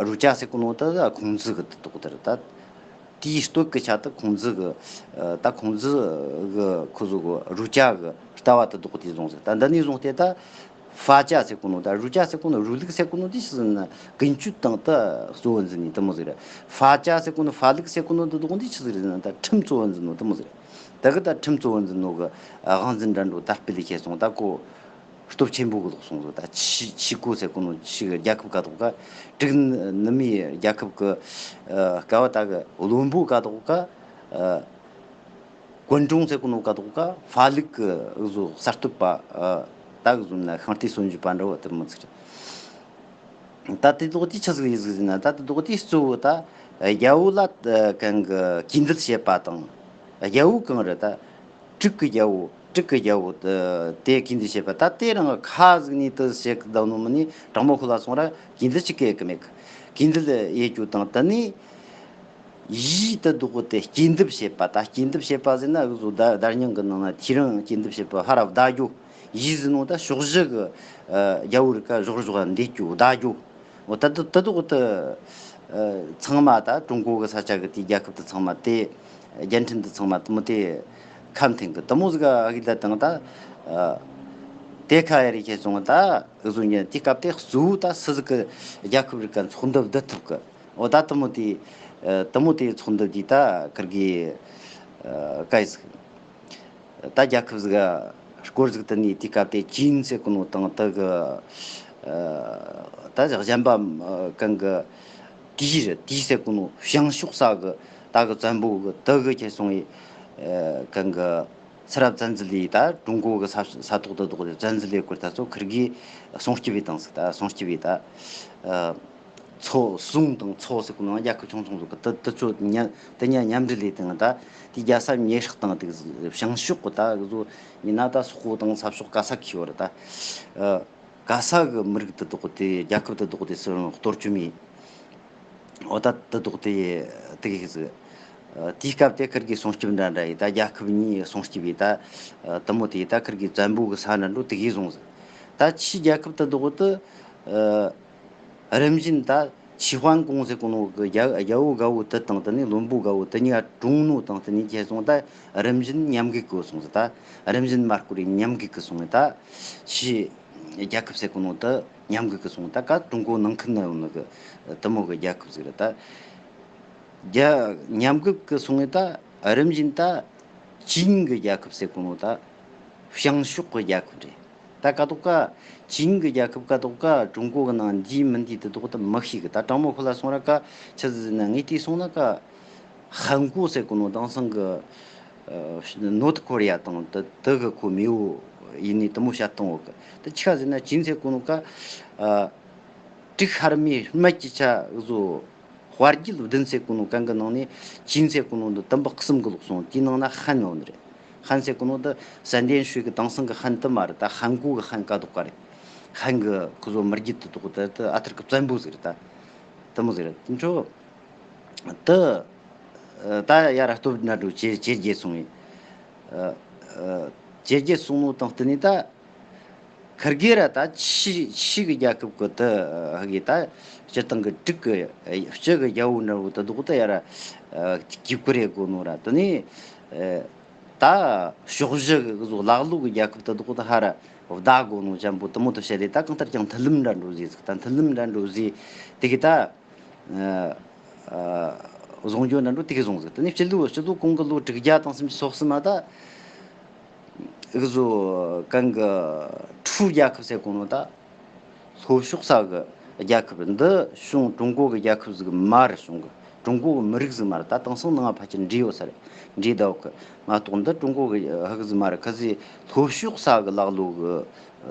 རུ་ཅ་ཟེར་གོ་ནོ་ད་ཁུང་ཙི་གི་དེ་དག་དེ་རེད། ད་དེའི་སྟོད་གི་ཆ་དེ་ཁུང་ཙི་གི། ཨ། ད་ཁུང་ཙི་གི་ཁོ་ཚོ་གི་རུ་ཅ་གི་ལྟ་བ་དེ་དག་དེ་བཟུང་ཟིག་ད་འདི་ནས་བཟུང་སྟེ་ད་ཧྥ་ཅ་ཟེར་གོ་ནོ་ད་རུ་ཅ་ཟེར་གོ་ནོ། རུ་ལུག་ཟེར་གོ་ནོ་དེ་ཆི་ཟེར་ན་ཀུན་སྤྱོད་དང་ད་གཙོ་བོ་འཛིན་ནི་དེ་མོ་ཟིག་རེད། ཧྥ་ཅ་ཟེར་གོ་ནོ། ཧྥ་ལུག་ཟེར་གོ་ནོ་དེ་དག་དེ་ཆི་ཟིག་རེད་ཟེར་ན་ད་ཁྲིམས་གཙོ་བོ་འཛིན་ནོ་དེ་མོ་ཟིག་རེད། ད་གི་ད་ཁྲིམས་གཙོ་བོ་འཛིན་ནོ་གི་དབང་འཛིན་འདྲ་འགྲོ་ད་སྤེལ་ལས་བྱས་སོང་། ད་ཁོ་སྟོབས་ཆེན་པོ་གི་ལོག་སོང་ཟིག་ད་ཆི་ཆི་ཀོ་ཟེར་གོ་ནོ་ཆི་གི་རྒྱལ་ཁབ་ག་དོག་ག། དྲུག་ནུ་མའི་རྒྱལ་ཁབ་གི། ཨ། སྐབས་ད་གི་བློན་པོ་ག་དོག་ག། ཨ། ཀོན་ཀྲུང་ཟེར་གོ་ནོ་ག་དོག་ག་ཧྥ་ལུག་གི་འུ་ཟོ་གསར་གཏོད་པ། ཨ། ད་གི་བཟོ་ན་ཤིང་རྟའི་སྲོལ་འབྱེད་པ་འདྲ་བོ་དེ་མོ་ཟིག་རེད། ད་དེ་དག་དེ་ཆི་ཟིག་ཡིན་ཟིག་ཟེར་ན། ད་དེ་དག་དེ་གཙོ་བོ་ད་རྒྱལ་པོ་ལ། ཨ། གང་གི་གུས་འདུད་བྱེད་པ་དང་། རྒྱལ་པོ་གང་རེད། ད་དྲུག་གི་རྒྱལ་པོ། དྲུག་གི་རྒྱལ་པོ་དེ་དེ་གུས་འདུད་བྱེད་པ། ད་དེ་རང་ཁ་ཟིག་ནས་དེ་བྱེད་གི་བསྡད་ནོ་མིན་ནས་དྲང་མོ་ཁོ་ལ་སོང་ར་གུས་འདུད་ཅིག་གི་གི་མེད་གི། གུས་འདུད་ཡེད་རྒྱུ་དང་། དེ་ནས་ཡིས་དེ་དག་དེ་སྐྱེས་འདེབས་བྱེད་པ། ད་སྐྱེས་འདེབས་བྱེད་པ་ཟེར་ན་འུ་ཟོ་ད་བརྡ་རྙིང་གི་ནང་ན་དུས་རིང་སྐྱེས་འདེབས་བྱེད་པ་ཕར་བརྡ་རྒྱུ། ཡིས་ཟེར་ནོ་ད་ཕྱོགས་བཞི་གི། ཨ། རྒྱལ་པོ་རིགས་ཀ་ཕྱོགས་བཞི་འདེད་རྒྱུ་བརྡ་རྒྱུ། འོ། ད་དེ་དེ་དག་དེ། ཨ། ཚང་མ་ད་ཀྲུང་གོ་གི་ས་ཆ་གི་དེའི་རྒྱལ་ཁབ་དེ་ཚང་མ་དེ། རྒྱལ་ཕྲན་དེ་ཚང་མ་དེ་མོ་དེ་ཁ་འཐེན་གི་དེ་མོ་ཟིག་ག་ཨ་གི་ད་དང་ད། ཨ། དེ་ཁ་ཡ་རེ་ཁྱེར་སོང་། ད་འུ་ཟོ་ཉན་དེའི་སྐབས་དེ་གཙོ་བོ་ད་སུ་ཟིག་གི་རྒྱལ་ཁབ་རིགས་ཀ་ཚོགས་འདུ་བསྡུ་ཐུབ་གི། འོ། ད་དེ་མོ་དེ། ཨ། དེ་མོ་དེ་ཚོགས་འདུ་དེ་ད་ཁིར་གི། ཨ། ཀ་ཡི་ཟིག་ད་རྒྱལ་ཁབ་ཟིག་ག་སྐོར་ཟིག་དེ་ནས་དེའི་སྐབས་དེ་ཅིན་ཟེར་གོ་ནོ་དང་དེ་གི། ཨ། ད་གཞན་པ་གང་གི་དུས་རེད། དུས་ཟེར་གོ་ནོ་བྱང་ཕྱོགས་ས་གི་ད་གི་བཙན་པོ་གི་དེ་གི་ཁྱེར་སོང་ཡི། ཨ། གང་གི་སི་རབ་བཙན་འཛུལ་ལས། ད་ཀྲུང་གོ་གི་ས་ས་ཐོག་དེ་དག་དེ་བཙན་འཛུལ་ལས་སྐོར་ད་ཚོ་ཁིར་གི་སྲུང་སྐྱོབ་བྱས་བཏང་ཟིག་ད་སྲུང་སྐྱོབ་བྱས་ད། ཨ། ཚོ་སུང་དང་ཚོ་ཟེར་གོ་ནོ་རྒྱལ་ཁབ་ཆུང་ཆུང་ཟིག་གི་དེ་དེ་ཚོ་མཉམ་དེ་གཉིས་མཉམ་འབྲེལ་ལས་དང་། ད་དེ་རྒྱལ་ས་མཉེས་ཧྲག་དང་དེ་བྱང་ཕྱོགས་གི་ད་གི་ཟོ་ཡིན་ན་ད་སོག་པོ་དང་ས་ཕྱོགས་ག་ས་ཁི་བར་ད། ཨ། ག་ས་གི་མི་རིགས་དེ་དག་དེ་རྒྱལ་ཁབ་དེ་དག་དེ་སུ་རང་གཏོར་བཅོམ་མེད། འོ། ད་དེ་དག་དེ་དེ་གི་ཟིག་ཨ། དེའི་སྐབས་དེ་ཁིར་གི་སྲུང་སྐྱོབ་འདྲ་འདྲ་ཡི། ད་རྒྱལ་ཁབ་གཉིས་སྲུང་སྐྱོབ་ཡི། ད་དེ་མོ་དེ་ད་ཁིར་གི་བཙན་པོ་གི་ས་འདྲ་འགྲོ་དེ་གི་བཟུང་ཟིག་ད་ཆི་རྒྱལ་ཁབ་དེ་དག་དེ། ཨ། རིམ་བཞིན་ད་ཆི་ཧོན་ཀོང་ཟེར་གོ་ནོ་གི་རྒྱལ་རྒྱལ་པོ་དགའ་བོ་དེ་དང་དེ་ནས་བློན་པོ་དགའ་བོ་དེ་གཉིས་ཀ་གྲོངས་ནོ་དང་དེ་ནས་ཁྱེར་སོང་། ད་རིམ་བཞིན་མཉམ་འགུལ་གི་སོང་ཟིག་ད་རིམ་བཞིན་མར་སྐོར་རེ་མཉམ་འགུལ་གི་སོང་། ད་ཆི་རྒྱལ་ཁབ་ཟེར་གོ་ནོ་དེ་མཉམ་འགུལ་གི་སོང་། ད་ག་ཀྲུང་གོ་ནང་ཁུལ་ན་ཡོད་ནི་གི་དེ་མོ་གི་རྒྱལ་ཁབ་ཟིག་རེད། ད་ རྒྱ་མཉམ་འགུལ་གི་སོང་ངེ་ད་རིམ་བཞིན་ད་ཅིན་གི་རྒྱལ་ཁབ་ཟེར་གོ་ནོ་ད་བྱང་ཕྱོགས་གི་རྒྱལ་ཁབ་རེད། ད་ཀ་དོག་ཀ་ཅིན་གི་རྒྱལ་ཁབ་ཀ་དོག་ཀ་ཀྲུང་གོ་གི་ནང་འདི་མིན་འདི་དེ་དོག་ད་མི་ཤེས་གི། ད་དྲང་མོ་ཁོ་ལ་སོང་ར་ཀ་ཆི་ཟིག་ན་ངས་དེ་སོང་ན་ཀ་ཧན་གོ་ཟེར་གོ་ནོ་དེང་སང་གི་ནོར་ཐི་ཀོ་རི་ཡ་དང་དེ་དེ་གི་ཁོ་མེས་པོ་ཡིན་ནི་དེ་མོ་བཤད་སྟངས་འོག་གི། དེ་ཆི་ཟིག་ན་ཅིན་ཟེར་གོ་ནོ་ཀ་ཨ་དྲུག་ཧར་མེ་སྨད་ཀྱི་ཆ་བཟོ། དཔའ་རྒྱུད་བདུན་ཟེར་གོ་ནོ་གང་གི་ནང་ནས་ཅིན་ཟེར་གོ་ནོ་འདི་དུམ་བུ་གསུམ་གི་ལོག་སོང་། དེའི་ནང་ན་ཧན་ཡོང་ནི་རེད། ཧན་ཟེར་གོ་ནོ་འདི་ས་འདན་ཧྲུའེ་གི་དེང་སང་གི་ཧན་དུ་མ་རེད། ད་ཧན་གོ་གི་ཧན་ཀ་དོག་ཀ་རེད། ཧན་གི་ཁོ་ཚོ་མི་རྒྱུད་དུ་དོག་ད་ད་ཨ་ཐར་གི་བཙན་པོ་ཟིག་རེད། ད་དེ་མོ་ཟིག་རེད། དེ་ཚོ་དེ་ད་ཡ་ར་སྟོབས་འདྲ་འགྲོ་ཇེ་ཇེ་རྒྱས་སོང་ཡིན། ཇེ་རྒྱས་སོང་ནོ་དང་བསྟུན་ནས་ད། ཁིར་གེ་ར་ད་ཕྱི་ཕྱི་གི་རྒྱལ་ཁབ་གི་དེ་ཧ་གི་ད་སྤྱིར་བཏང་གི་དྲུག་གི་སྤྱི་གི་རྒྱལ་པོ་འདྲ་བོ་དེ་དག་ད་ཡ་ར་གིབ་ཀི་རེ་གོ་ནོ་ར། དེ་ནས་ད་ཕྱོགས་བཞི་གི་བཟོ་ལག་ལུག་གི་རྒྱལ་ཁབ་དེ་དག་ད་ཧ་ར་བདའ་གོ་ནོ་ཅན་པོ་དེ་མོ་དེ་བཤད་ལས། ད་གང་ལྟར་ཀྱང་མཐུན་ལམ་འདྲ་འགྲོ་ཟིག་ཟིག་ད་མཐུན་ལམ་འདྲ་འགྲོ་ཟིག་དེ་གི་ད། བཟུང་རྒྱུ་འདྲ་འགྲོ་དེ་གི་བཟུང་ཟིག་དེ་ནས་སྤྱི་ལོ་སྤྱི་ལོ་གོང་གི་ལོ་དྲུག་བརྒྱ་དང་སུམ་ཅུ་སོ་གསུམ་མ་ད། ཨུ་ཟོ་གང་གི་ཁྲུའུ་རྒྱལ་ཁབ་ཟེར་གོ་ནོ་ད། ལྷོ་ཕྱོགས་ས་གི་རྒྱལ་ཁབ་འདི་བྱུང་ཀྲུང་གོ་གི་རྒྱལ་ཁབ་ཟིག་མ་རེད། བྱུང་གི་ཀྲུང་གོ་གི་མི་རིགས་ཟིག་མ་རེད། ད་དེང་སང་ནང་ཕལ་ཆེར་འདྲེས་ཡོད་ས་རེད། འདྲེས་ད་ཡོད་གི་མ་གཏོགས་འདི་ཀྲུང་གོ་གི་ཧ་གི་ཟིག་མ་རེད། ཁ་ཟིག་ལྷོ་ཕྱོགས་ས་གི་ལག་ལོ་གི་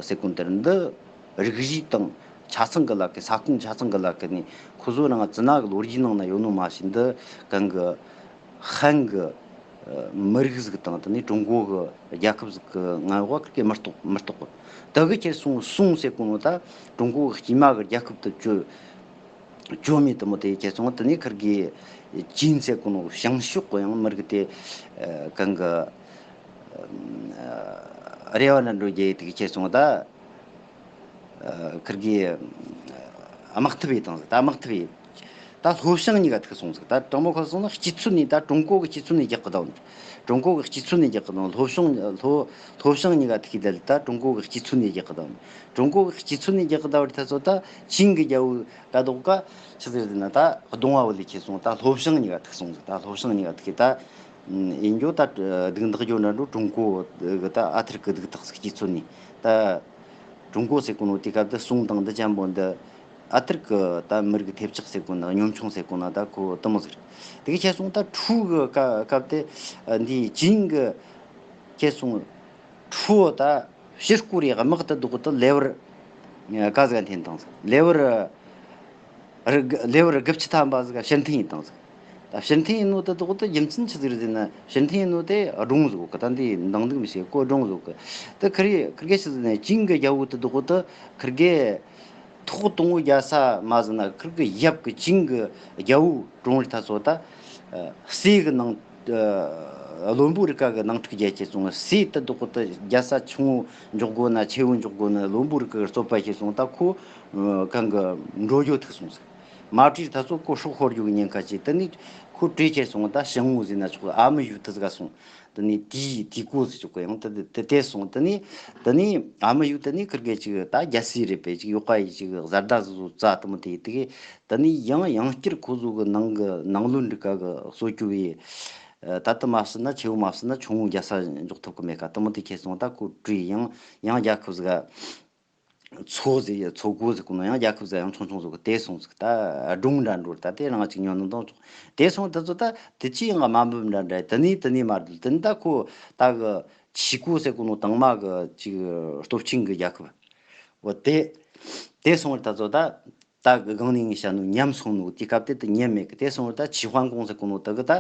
ཟེར་གོ་ནོ་དེར་འདི། རིགས་གཞི་དང་ཆ་ཚང་གི་ལ་ཁེ་ས་ཁོངས་ཆ་ཚང་གི་ལ་ཁེ་ནས་ཁོ་ཚོ་རང་ཙི་ན་གི་ལོ་རྒྱུས་ནང་ན་ཡོད་ནོ་མ་ཤེས། འདི་གང་གི་ཧན་གི་མི་རིགས་ཟིག་དང་དེ་ནས་ཀྲུང་གོ་གི་རྒྱལ་ཁབ་ཟིག་གི་ངན་བ་ཁེ་མི་རྟོགས་མི་རྟོགས་གི། དེ་གི་ཁྱེར་སོང་སོང་ཟེར་གོ་ནོ་ད་ཀྲུང་གོ་གི་དཀྱུས་མ་གི་རྒྱལ་ཁབ་ཏུ་བཅོས་བཅོས་མེད་དེ་མོ་དེ་ཁྱེར་སོང་། དེ་ནས་ཁིར་གི་ཅིན་ཟེར་གོ་ནོ་བྱང་ཕྱོགས་གི་ཡང་མི་རིགས་དེ་གང་གི་རེ་བ་ན་འགྲོ་རྒྱུ་དེ་གི་ཁྱེར་སོང་ད། ཁིར་གི་དམག་འཐབ་ཡེ་དང་ཟིག་ད་དམག་འཐབ་ཡེ། ད་ལྷོ་བྱང་གཉིས་ཀ་ཐུག་སོང་ཟིག་ད་དྲང་མོ་ཁ་སོང་ན་སྤྱི་ཚོགས་ནས་ད་ཀྲུང་གོ་གི་སྤྱི་ཚོགས་ནས་རྒྱག་གི་དང་། ཀྲུང་གོ་གི་སྤྱི་ཚོགས་ནས་རྒྱག་གི་དང་། ལྷོ་བྱང་ལྷོ་ལྷོ་བྱང་གཉིས་ཀ་ཐུག་གི་ད་ད་ཀྲུང་གོ་གི་སྤྱི་ཚོགས་ནས་རྒྱག་གི་དང་། ཀྲུང་གོ་གི་སྤྱི་ཚོགས་ནས་རྒྱག་གི་ད་བར་ད་ཚོ་ད་ཅིན་གི་རྒྱལ་པོ་ཀ་དོག་ཀ་ཆི་ཟིག་རེད་ན་ད་གདོང་བ་བོ་ལས་ཁྱེར་སོང་། ད་ལྷོ་བྱང་གཉིས་ཀ་ཐུག་སོང་ཟིག་ད་ལྷོ་བྱང་གཉིས་ཀ་ཐུག་གི་ད། ཡིན་རྒྱུ་ད་སྡུག་འདག་རྒྱུ་འདྲ་འགྲོ་ཀྲུང་གོ་གི་ད་ཨ་ཐར་གི་སྡུག་ཐག་ཟིག་སྤྱི་ཚོགས་ནས་ད། ཀྲུང་གོ་ཟེར་གོ་ནོ་དེ་སྐབས་དུ་སོང་དང་འདི་ཅན་པོ་འདི་ཨ་ཐར་གི་ད་མི་རིགས་ཐེབས་ཆག་ཟེར་གོ་ན་ཉམ་ཆུང་ཟེར་གོ་ན་ད་ཁོ་དེ་མོ་ཟིག་རེད། དེ་གི་ཁྱེར་སོང་ད་ཁྲུའུ་གི་སྐབས་དེ་འདི་ཅིན་གི་ཁྱེར་སོང་ཁྲུའུ་ད་ཕྱིར་སྐོར་ཡག་དམག་ཏུ་བདོག་ཏུ་ལེ་བར་ཀ་ཟིག་འཐེན་དང་ཟིག་ལེ་བར་ལེ་བར་དགུ་བཅུ་ཐམ་པ་ཟིག་ཕྱིར་འཐེན་ཡིན་དང་ཟིག་ད་ཕྱིར་འཐེན་ཡིན་ནོ་དེ་དོག་ཏུ་རྒྱུ་མཚན་ཆི་ཟིག་རེད་ཟེར་ན། ཕྱིར་འཐེན་ཡིན་ནོ་དེ་སྒྲུང་ཟིག་གི་ད་འདི་འདང་འདུག་མི་ཤེས་ཀོ་སྒྲུང་ཟིག་གི་ད་ཁིར་ཁིར་གེ་ཆི་ཟིག་ནས་ཅིང་གི་རྒྱལ་པོ་དེ་དོག་ཏུ་ཁིར་གེ་ཐོག་དང་པོ་རྒྱལ་ས་མ་ཟིན་ན་ཁིར་གི་ཡབ་གི་ཅིང་གི་རྒྱལ་པོ་གྲོང་རི་ཐ་ཚོ་ད་སྲས་གི་ནང་བློན་པོ་རི་ཀ་གི་ནང་འཁྲུག་རྒྱལ་ཆེ་སོང་། སྲས་དེ་དོག་ཏུ་རྒྱལ་ས་ཆུང་ངུ་འཇོག་དགོ་ན་ཆེ་བོ་འཇོག་དགོ་ན་བློན་པོ་རི་ཀ་གི་རྩོད་པ་ཆེ་སོང་། ད་ཁོ་གང་གི་འགྲོ་རྒྱུ་ཐུག་སོང་ཟིག་མ་བྲིས་ད་ཚོ་ཁོ་སྲོག་ཤོར་རྒྱུ་གི་ཉེན་ཁ་ཆེ། དེ་ནས་ཁོ་བྲིས་ཁྱེར་སོང་། ད་ཞང་ངོ་ཟེར་ན་ཆོག་གི་ཨ་མི་ཡུལ་དུ་ཟིག་ག་སོང་། དེ་ནས་དེའི་དེའི་གོ་ཟེར་ཆོག་གི་ཡང་དེ་དེ་དེ་སོང་། དེ་ནས་དེ་ནས་ཨ་མི་ཡུལ་དེ་ནས་ཁིར་གེ་ཅིག་ད་རྒྱལ་སྲས་རེད་པས་ཅིག་ཡོད་ཀ་ཡི་ཅིག་བཟའ་ཟླ་ཟིག་བཟོ་རྩ་དེ་མོ་དེ་ཡི་དེ་གི་དེ་ནས་ཡང་ཡང་བསྐྱར་ཁོ་ཟོ་གི་ནང་གི་ནང་བློན་འདྲི་ཀ་གི་གསོ་སྐྱོ་བའི་ད་དེ་མ་ཟིན་ན་ཆེ་བོ་མ་ཟིན་ན་ཆུང་ངུ་རྒྱལ་ས་འཇོག་ཐུབ་གི་མེད་ཀ་དེ་མོ་དེ་ཁྱེར་སོང་། ད་ཁོ་བྲིས་ཡང་ཡང་རྒྱལ་ཁབ་ཟིག་ག་མཚོ་ཟིག་མཚོ་གོ་ཟིག་གོ་ནོ་ཡང་རྒྱལ་ཁབ་ཟིག་ཡང་ཆུང་ཆུང་ཟིག་གི་དེ་སོང་ཟིག་ད་སྒྲུང་འདྲ་འགྲོ་ད་དེ་རང་ཅིག་ཉོ་ནི་འདང་ཆོག་དེ་སོང་དེ་ཚོ་ད་དེ་ཅི་ཡང་དམའ་འབེབས་འདྲ་འདྲ་དེ་ནས་དེ་ནས་མ་བསྡད་དེ་ནས་ད་ཁོ་ད་གི་ཆི་གོ་ཟེར་གོ་ནོ་དང་མ་གི་ཅིག་སྟོབས་ཆེན་གི་རྒྱལ་ཁབ་འོ་དེ་དེ་སོང་བར་ད་ཚོ་ད་ད་གི་སྒང་ནས་ངས་བཤད་ནོ་ཉམས་སོང་ནོ་དེ་སྐབས་དེ་དུ་ཉན་མེད་གི། དེ་སོང་བར་ད་ཆི་ཧོན་གོང་ཟེར་གོ་ནོ་ད་གི་ད་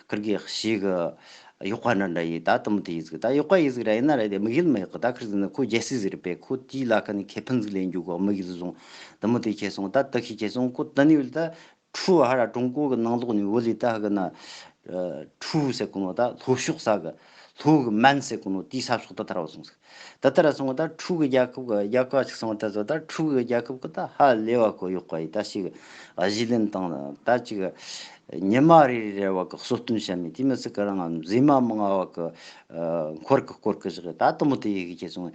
ཁིར་གི་ཤི་གི་གཡོག་པ་འདྲ་འདྲ་ཡིས་ད་དུམ་དེ་ཡིས་ཟིག་ད་གཡོག་པ་ཡིས་ཟིག་ར་ཡིན་ན་ར་དེ་དམིགས་ཡུལ་མེད་གི། ད་ཁིར་ཟིག་ནི་ཁོ་རྒྱལ་སྲས་ཟིག་རེད་པས། ཁོ་དེའི་ལ་ཁ་ནས་ཁེ་ཕན་ཟིག་ལེན་རྒྱུ་གི་དམིགས་ཡུལ་བཟུང་དུམ་དེ་ཁྱེར་སོང་། ད་དུ་ཁྱེར་ཁྱེར་སོང་ཁོ་དུ་ནི་ཡོད་ད་ཁྲུ་ཧ་ར་ཀྲུང་གོ་གི་ནང་ལོགས་ནས་བུད་ལི་ད་ཧ་གི་ན་ཁྲུ་ཟེར་གོ་ནོ་ད་ལྷོ་ཕྱོགས་ས་གི་ལྷོ་གི་མན་ཟེར་གོ་ནོ་དེའི་ས་ཕྱོགས་ད་ཐར་བ་སོང་ཟིག་ད་ལྟ་ར་སོང་བ་ད་ཁྲུ་གི་རྒྱལ་ཁབ་གི་རྒྱལ་ཁབ་ཅིག་སོང་བ་ད་ཚོ་ད་ཁྲུ་གི་རྒྱལ་ཁབ་གི་ད་ཧ་ལས་བ་གི་གཡོག་པ་ཡིས་ད་ཞིག་གཞིས་ལེན་དང་ད་ཅིག་ཉི་མ་རེ་རེ་རེ་བ་གི་གསོལ་སྟོན་བྱ་མི་དེ་མི་སྲིད་གི་རང་མཛེས་མ་མང་བ་གི་འཁོར་གི་སྐོར་གི་བཞག་ད་དུ་མོ་དེ་ཡི་གི་ཁྱེར་སོང་།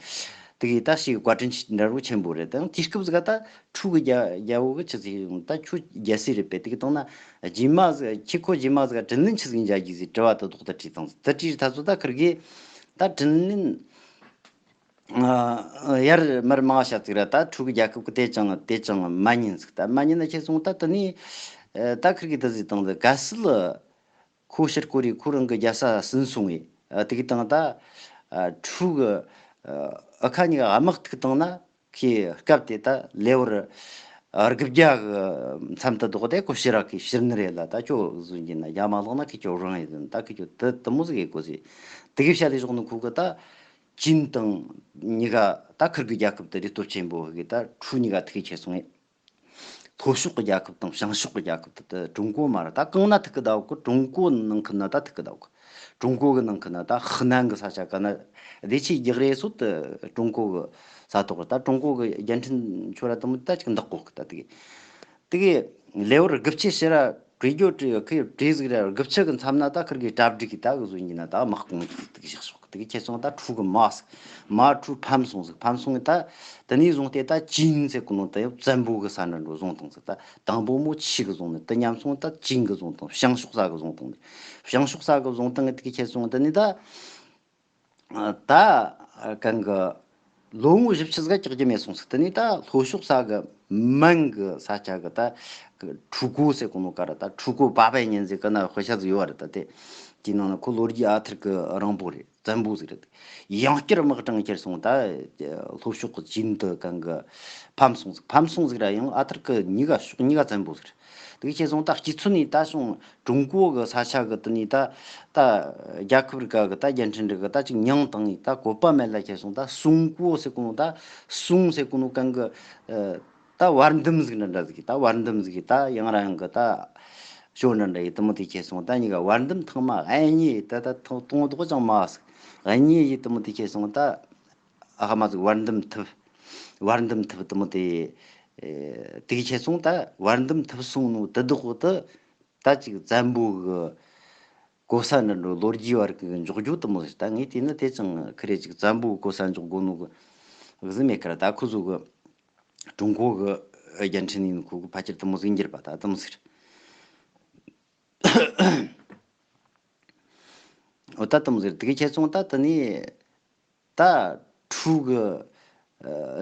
དེ་གི་ད་ཞིག་བཀའ་དྲིན་ཆེ་འདྲ་བོ་ཆེན་པོ་རེད། དང་དེ་སྐབས་ཟིག་ད་ཕྲུ་གུ་རྒྱ་རྒྱ་བོ་གི་ཆི་ཟིག་ཡོང་ད་ཁྱོད་རྒྱལ་སྲས་རེད་པས། དེ་གི་སྟེང་ན་རྗེས་མ་ཟིག་ཁྱེད་ཁོ་རྗེས་མ་ཟིག་དྲིན་ལན་ཆི་ཟིག་འཇལ་རྒྱུ་ཟིག་དྲི་བ་དེ་ཐོག་ཏུ་དྲིས་བཏང་ཟིག་དེ་དྲིས་ད་ཚོ་ད་ཁིར་གི་ད་དྲིན་ལན་ཡར་མར་མང་བྱ་ཟིག་ར། ད་ཕྲུ་གུ་རྒྱལ་ཁབ་གི་དེ་ཅང་དེ་ཅང་མ་ཉན་ཟིག་ད་མ་ཉན་ན་ཁྱེད་སོང་ད་དེ་ནས་ད་ཁིར་གི་དེ་ཟིག་བཏང་ཟིག་གལ་སྲིད། ཁོ་ཕྱིར་སྐོར་རེ་ཁོ་རང་གི་རྒྱལ་ས་ཟིན་སོང་ངས། ཨ། དེ་གི་དང་ད་ཨ་ཕྲུ་གུ་ཨ་ཁ་གཉིས་ཀ་དམག་ཐུག་བཏང་ན་ཁོས་སྐབས་དེ་ད་ལེ་བར་ཨ་དགུ་བརྒྱ་གི་མཚམས་དུ་ལྡོག་སྟེ་ཁོ་ཕྱིར་ར་ཁོས་ཕྱིར་ནི་རེད་ལ། ད་ཁྱོད་བཟོ་རྒྱུ་ན་རྒྱ་མ་ལོག་ན་ཁོས་ཁྱོད་རང་ཡིན་ཟིན། ད་ཁོས་ཁྱོད་དེ་དེ་མོ་ཟིག་ཡེད་དགོས་ཟིག་དེ་གི་བཤད་ལས་བཞག་ནི་ཁོ་གི་ད་ཅིན་དང་གཉིས་ཀ་ད་ཁིར་གི་རྒྱལ་ཁབ་དེ་རེ་སྟོབས་ཆེན་པོ་གི་ད་ཕྲུ་གུ་གཉིས་ཀ་ཐུག་ཁྱེར་སོང་ངས། ལྷོ་ཕྱོགས་ཀྱི་རྒྱལ་ཁབ་དང་བྱང་ཕྱོགས་ཀྱི་རྒྱལ་ཁབ་དེ་ཀྲུང་གོ་མ་རེད། ད་གང་ན་ཐུག་གི་ད་གོ། ཀྲུང་གོ་ནང་ཁུལ་ན་ད་ཐུག་གི་ད་གོ། ཀྲུང་གོ་གི་ནང་ཁུལ་ན་ད་ཧི་ནན་གི་ས་ཆ་ག་ན་བདེ་ཆེ་རྒྱག་རེས་སོ་དེ་ཀྲུང་གོ་གི་ས་ཐོག་རེད། ད་ཀྲུང་གོ་གི་རྒྱལ་ཕྲན་ཆོ་ར་དེ་མོ་ད་ཅིག་འདག་གོ་གི་ད་དེ་གི་དེ་གི་ལེ་བར་དགུ་བཅུ་ཕྱི་ར་བྲེ་རྒྱུ་བྲེ་ཁི་བྲེ་ཟིག་ར་དགུ་བཅུ་གི་མཚམས་ན་ད་ཁིར་གི་གྲ་སྒྲིག་གི་ད་གི་བཟོ་ཡིན་ན་ད་དམག་དཔུང་གི་དེ་གི་བཞག་ཤོག་དེ་གི་ཁྱེད་སོང་ད་ཕྲུ་གུ་མ་ཟིག་མ་ཕྲུ་ཕམ་སོང་ཟིག་ཕམ་སོང་ངས་ད་དེ་ནས་བཟུང་སྟེ་ད་ཅིན་ཟེར་གོ་ནོ་ད་ཡང་བཙན་པོ་གི་ས་འདྲ་འགྲོ་བཟུང་བཏང་ཟིག་ད་དང་པོ་མོ་ཆི་གི་བཟུང་ནས་དེ་མཉམ་སོང་ད་ཅིན་གི་བཟུང་བཏང་། བྱང་ཕྱོགས་ས་གི་བཟུང་བཏང་། བྱང་ཕྱོགས་ས་གི་བཟུང་བཏང་ངས་དེ་གི་ཁྱེད་སོང་དེ་ནས་ད་ད་གང་གི་ལོ་ངོ་བཞི་བཅུ་ཟིག་ག་སྐྱག་རྒྱུ་མེད་སོང་ཟིག་དེ་ནས་ད་ལྷོ་ཕྱོགས་ས་གི་མན་གི་ས་ཆ་གི་ད་ཁྲུ་གོ་ཟེར་གོ་ནོ་ག་ར་ད་ཁྲུ་གོ་པ་པའི་ཉིན་ཟིག་གི་ན་དཔེ་ཆ་ཟིག་ཡོད་ར། ད་དེ་དེའི་ནང་ན་ཁོ་ལོ་རྒྱུས་ཨ་ཐུར་གི་རིང་པོ་རེད། བཙན་པོ་ཟིག་རེད། ཡང་བསྐྱར་དམག་དྲངས་ཁྱེར་སོང་ད་ལྷོ་ཕྱོགས་གི་ཅིན་དུ་གང་གི་ཕམ་སོང་ཟིག་ཕམ་སོང་ཟིག་ར་ཡང་ཨ་ཐུར་གི་གཉིས་ཀ་ཕྱོགས་གཉིས་ཀ་བཙན་པོ་ཟིག་རེད། དེ་ཁྱེད་སོང་ད་སྤྱི་ཚོགས་ནས་ད་སོང་ཀྲུང་གོ་གི་ས་ཆ་གི་དེ་ནས་ད་ད་རྒྱལ་ཁབ་རིག་ག་གི་ད་རྒྱལ་ཕྲན་རིག་གི་ད་ཅིག་མྱང་བཏང་ནས་ད་བཀོད་པ་མེད་ལ་ཁྱེད་སོང་ད་སུང་གོ་ཟེར་གོ་ནོ་ད་སུང་ཟེར་གོ་ནོ་གང་གི་ད་བར་འདུམ་ཟིག་འདྲ་འདྲ་ཟིག་ད་བར་འདུམ་ཟིག་ད་ཡང་ར་ཡང་གི་ད་ཞོ་འདྲ་འདྲ་ཡི་དེ་མོ་དེ་ཁྱེད་སོང་ད་གཉིས་ཀ་བར་འདུམ་ཐེངས་མ་ཨེ་གཉིས་ད་ད་ཐོང་ཐོང་དོག་ཅང་མ་ཟིག་ཨེ་གཉིས་ཡི་དེ་མོ་དེ་ཁྱེད་སོང་ད་ཨ་ཧ་མ་ཟིག་བར་འདུམ་ཐུབ། བར་འདུམ་ཐུབ་དེ་མོ་དེ་དེ་ཁྱེད་སོང་ད་བར་འདུམ་ཐུབ་སོང་ནོ་དེ་དོག་གོ་ད་ད་ཅིག་བཙན་པོ་གི་གོ་ས་འདྲ་འགྲོ་ལོ་རྒྱུས་བར་གི་འཇོག་རྒྱུ་དེ་མོ་ཟིག་ད་ངས་དེ་ནི་དེ་ཅང་ཁི་རེ་ཅིག་བཙན་པོའི་གོ་ས་འཇོག་དགོ་ནོ་གི་གཟི་མེད་ཁར་ད་ཁོ་ཚོ་གི་ཀྲུང་གོ་གི་རྒྱལ་ཕྲན་ཡིན་ཁོ་གི་ཕལ་ཆེར་དེ་མོ་ཟིག་འགྱུར་བ་ད་དེ་མོ་ཟིག་རེད། འོ་ད་དེ་མོ་ཟིག་རེད། དེ་གི་ཁྱེད་སོང་ད་དེ་ནས་ད་ཕྲུ་གི་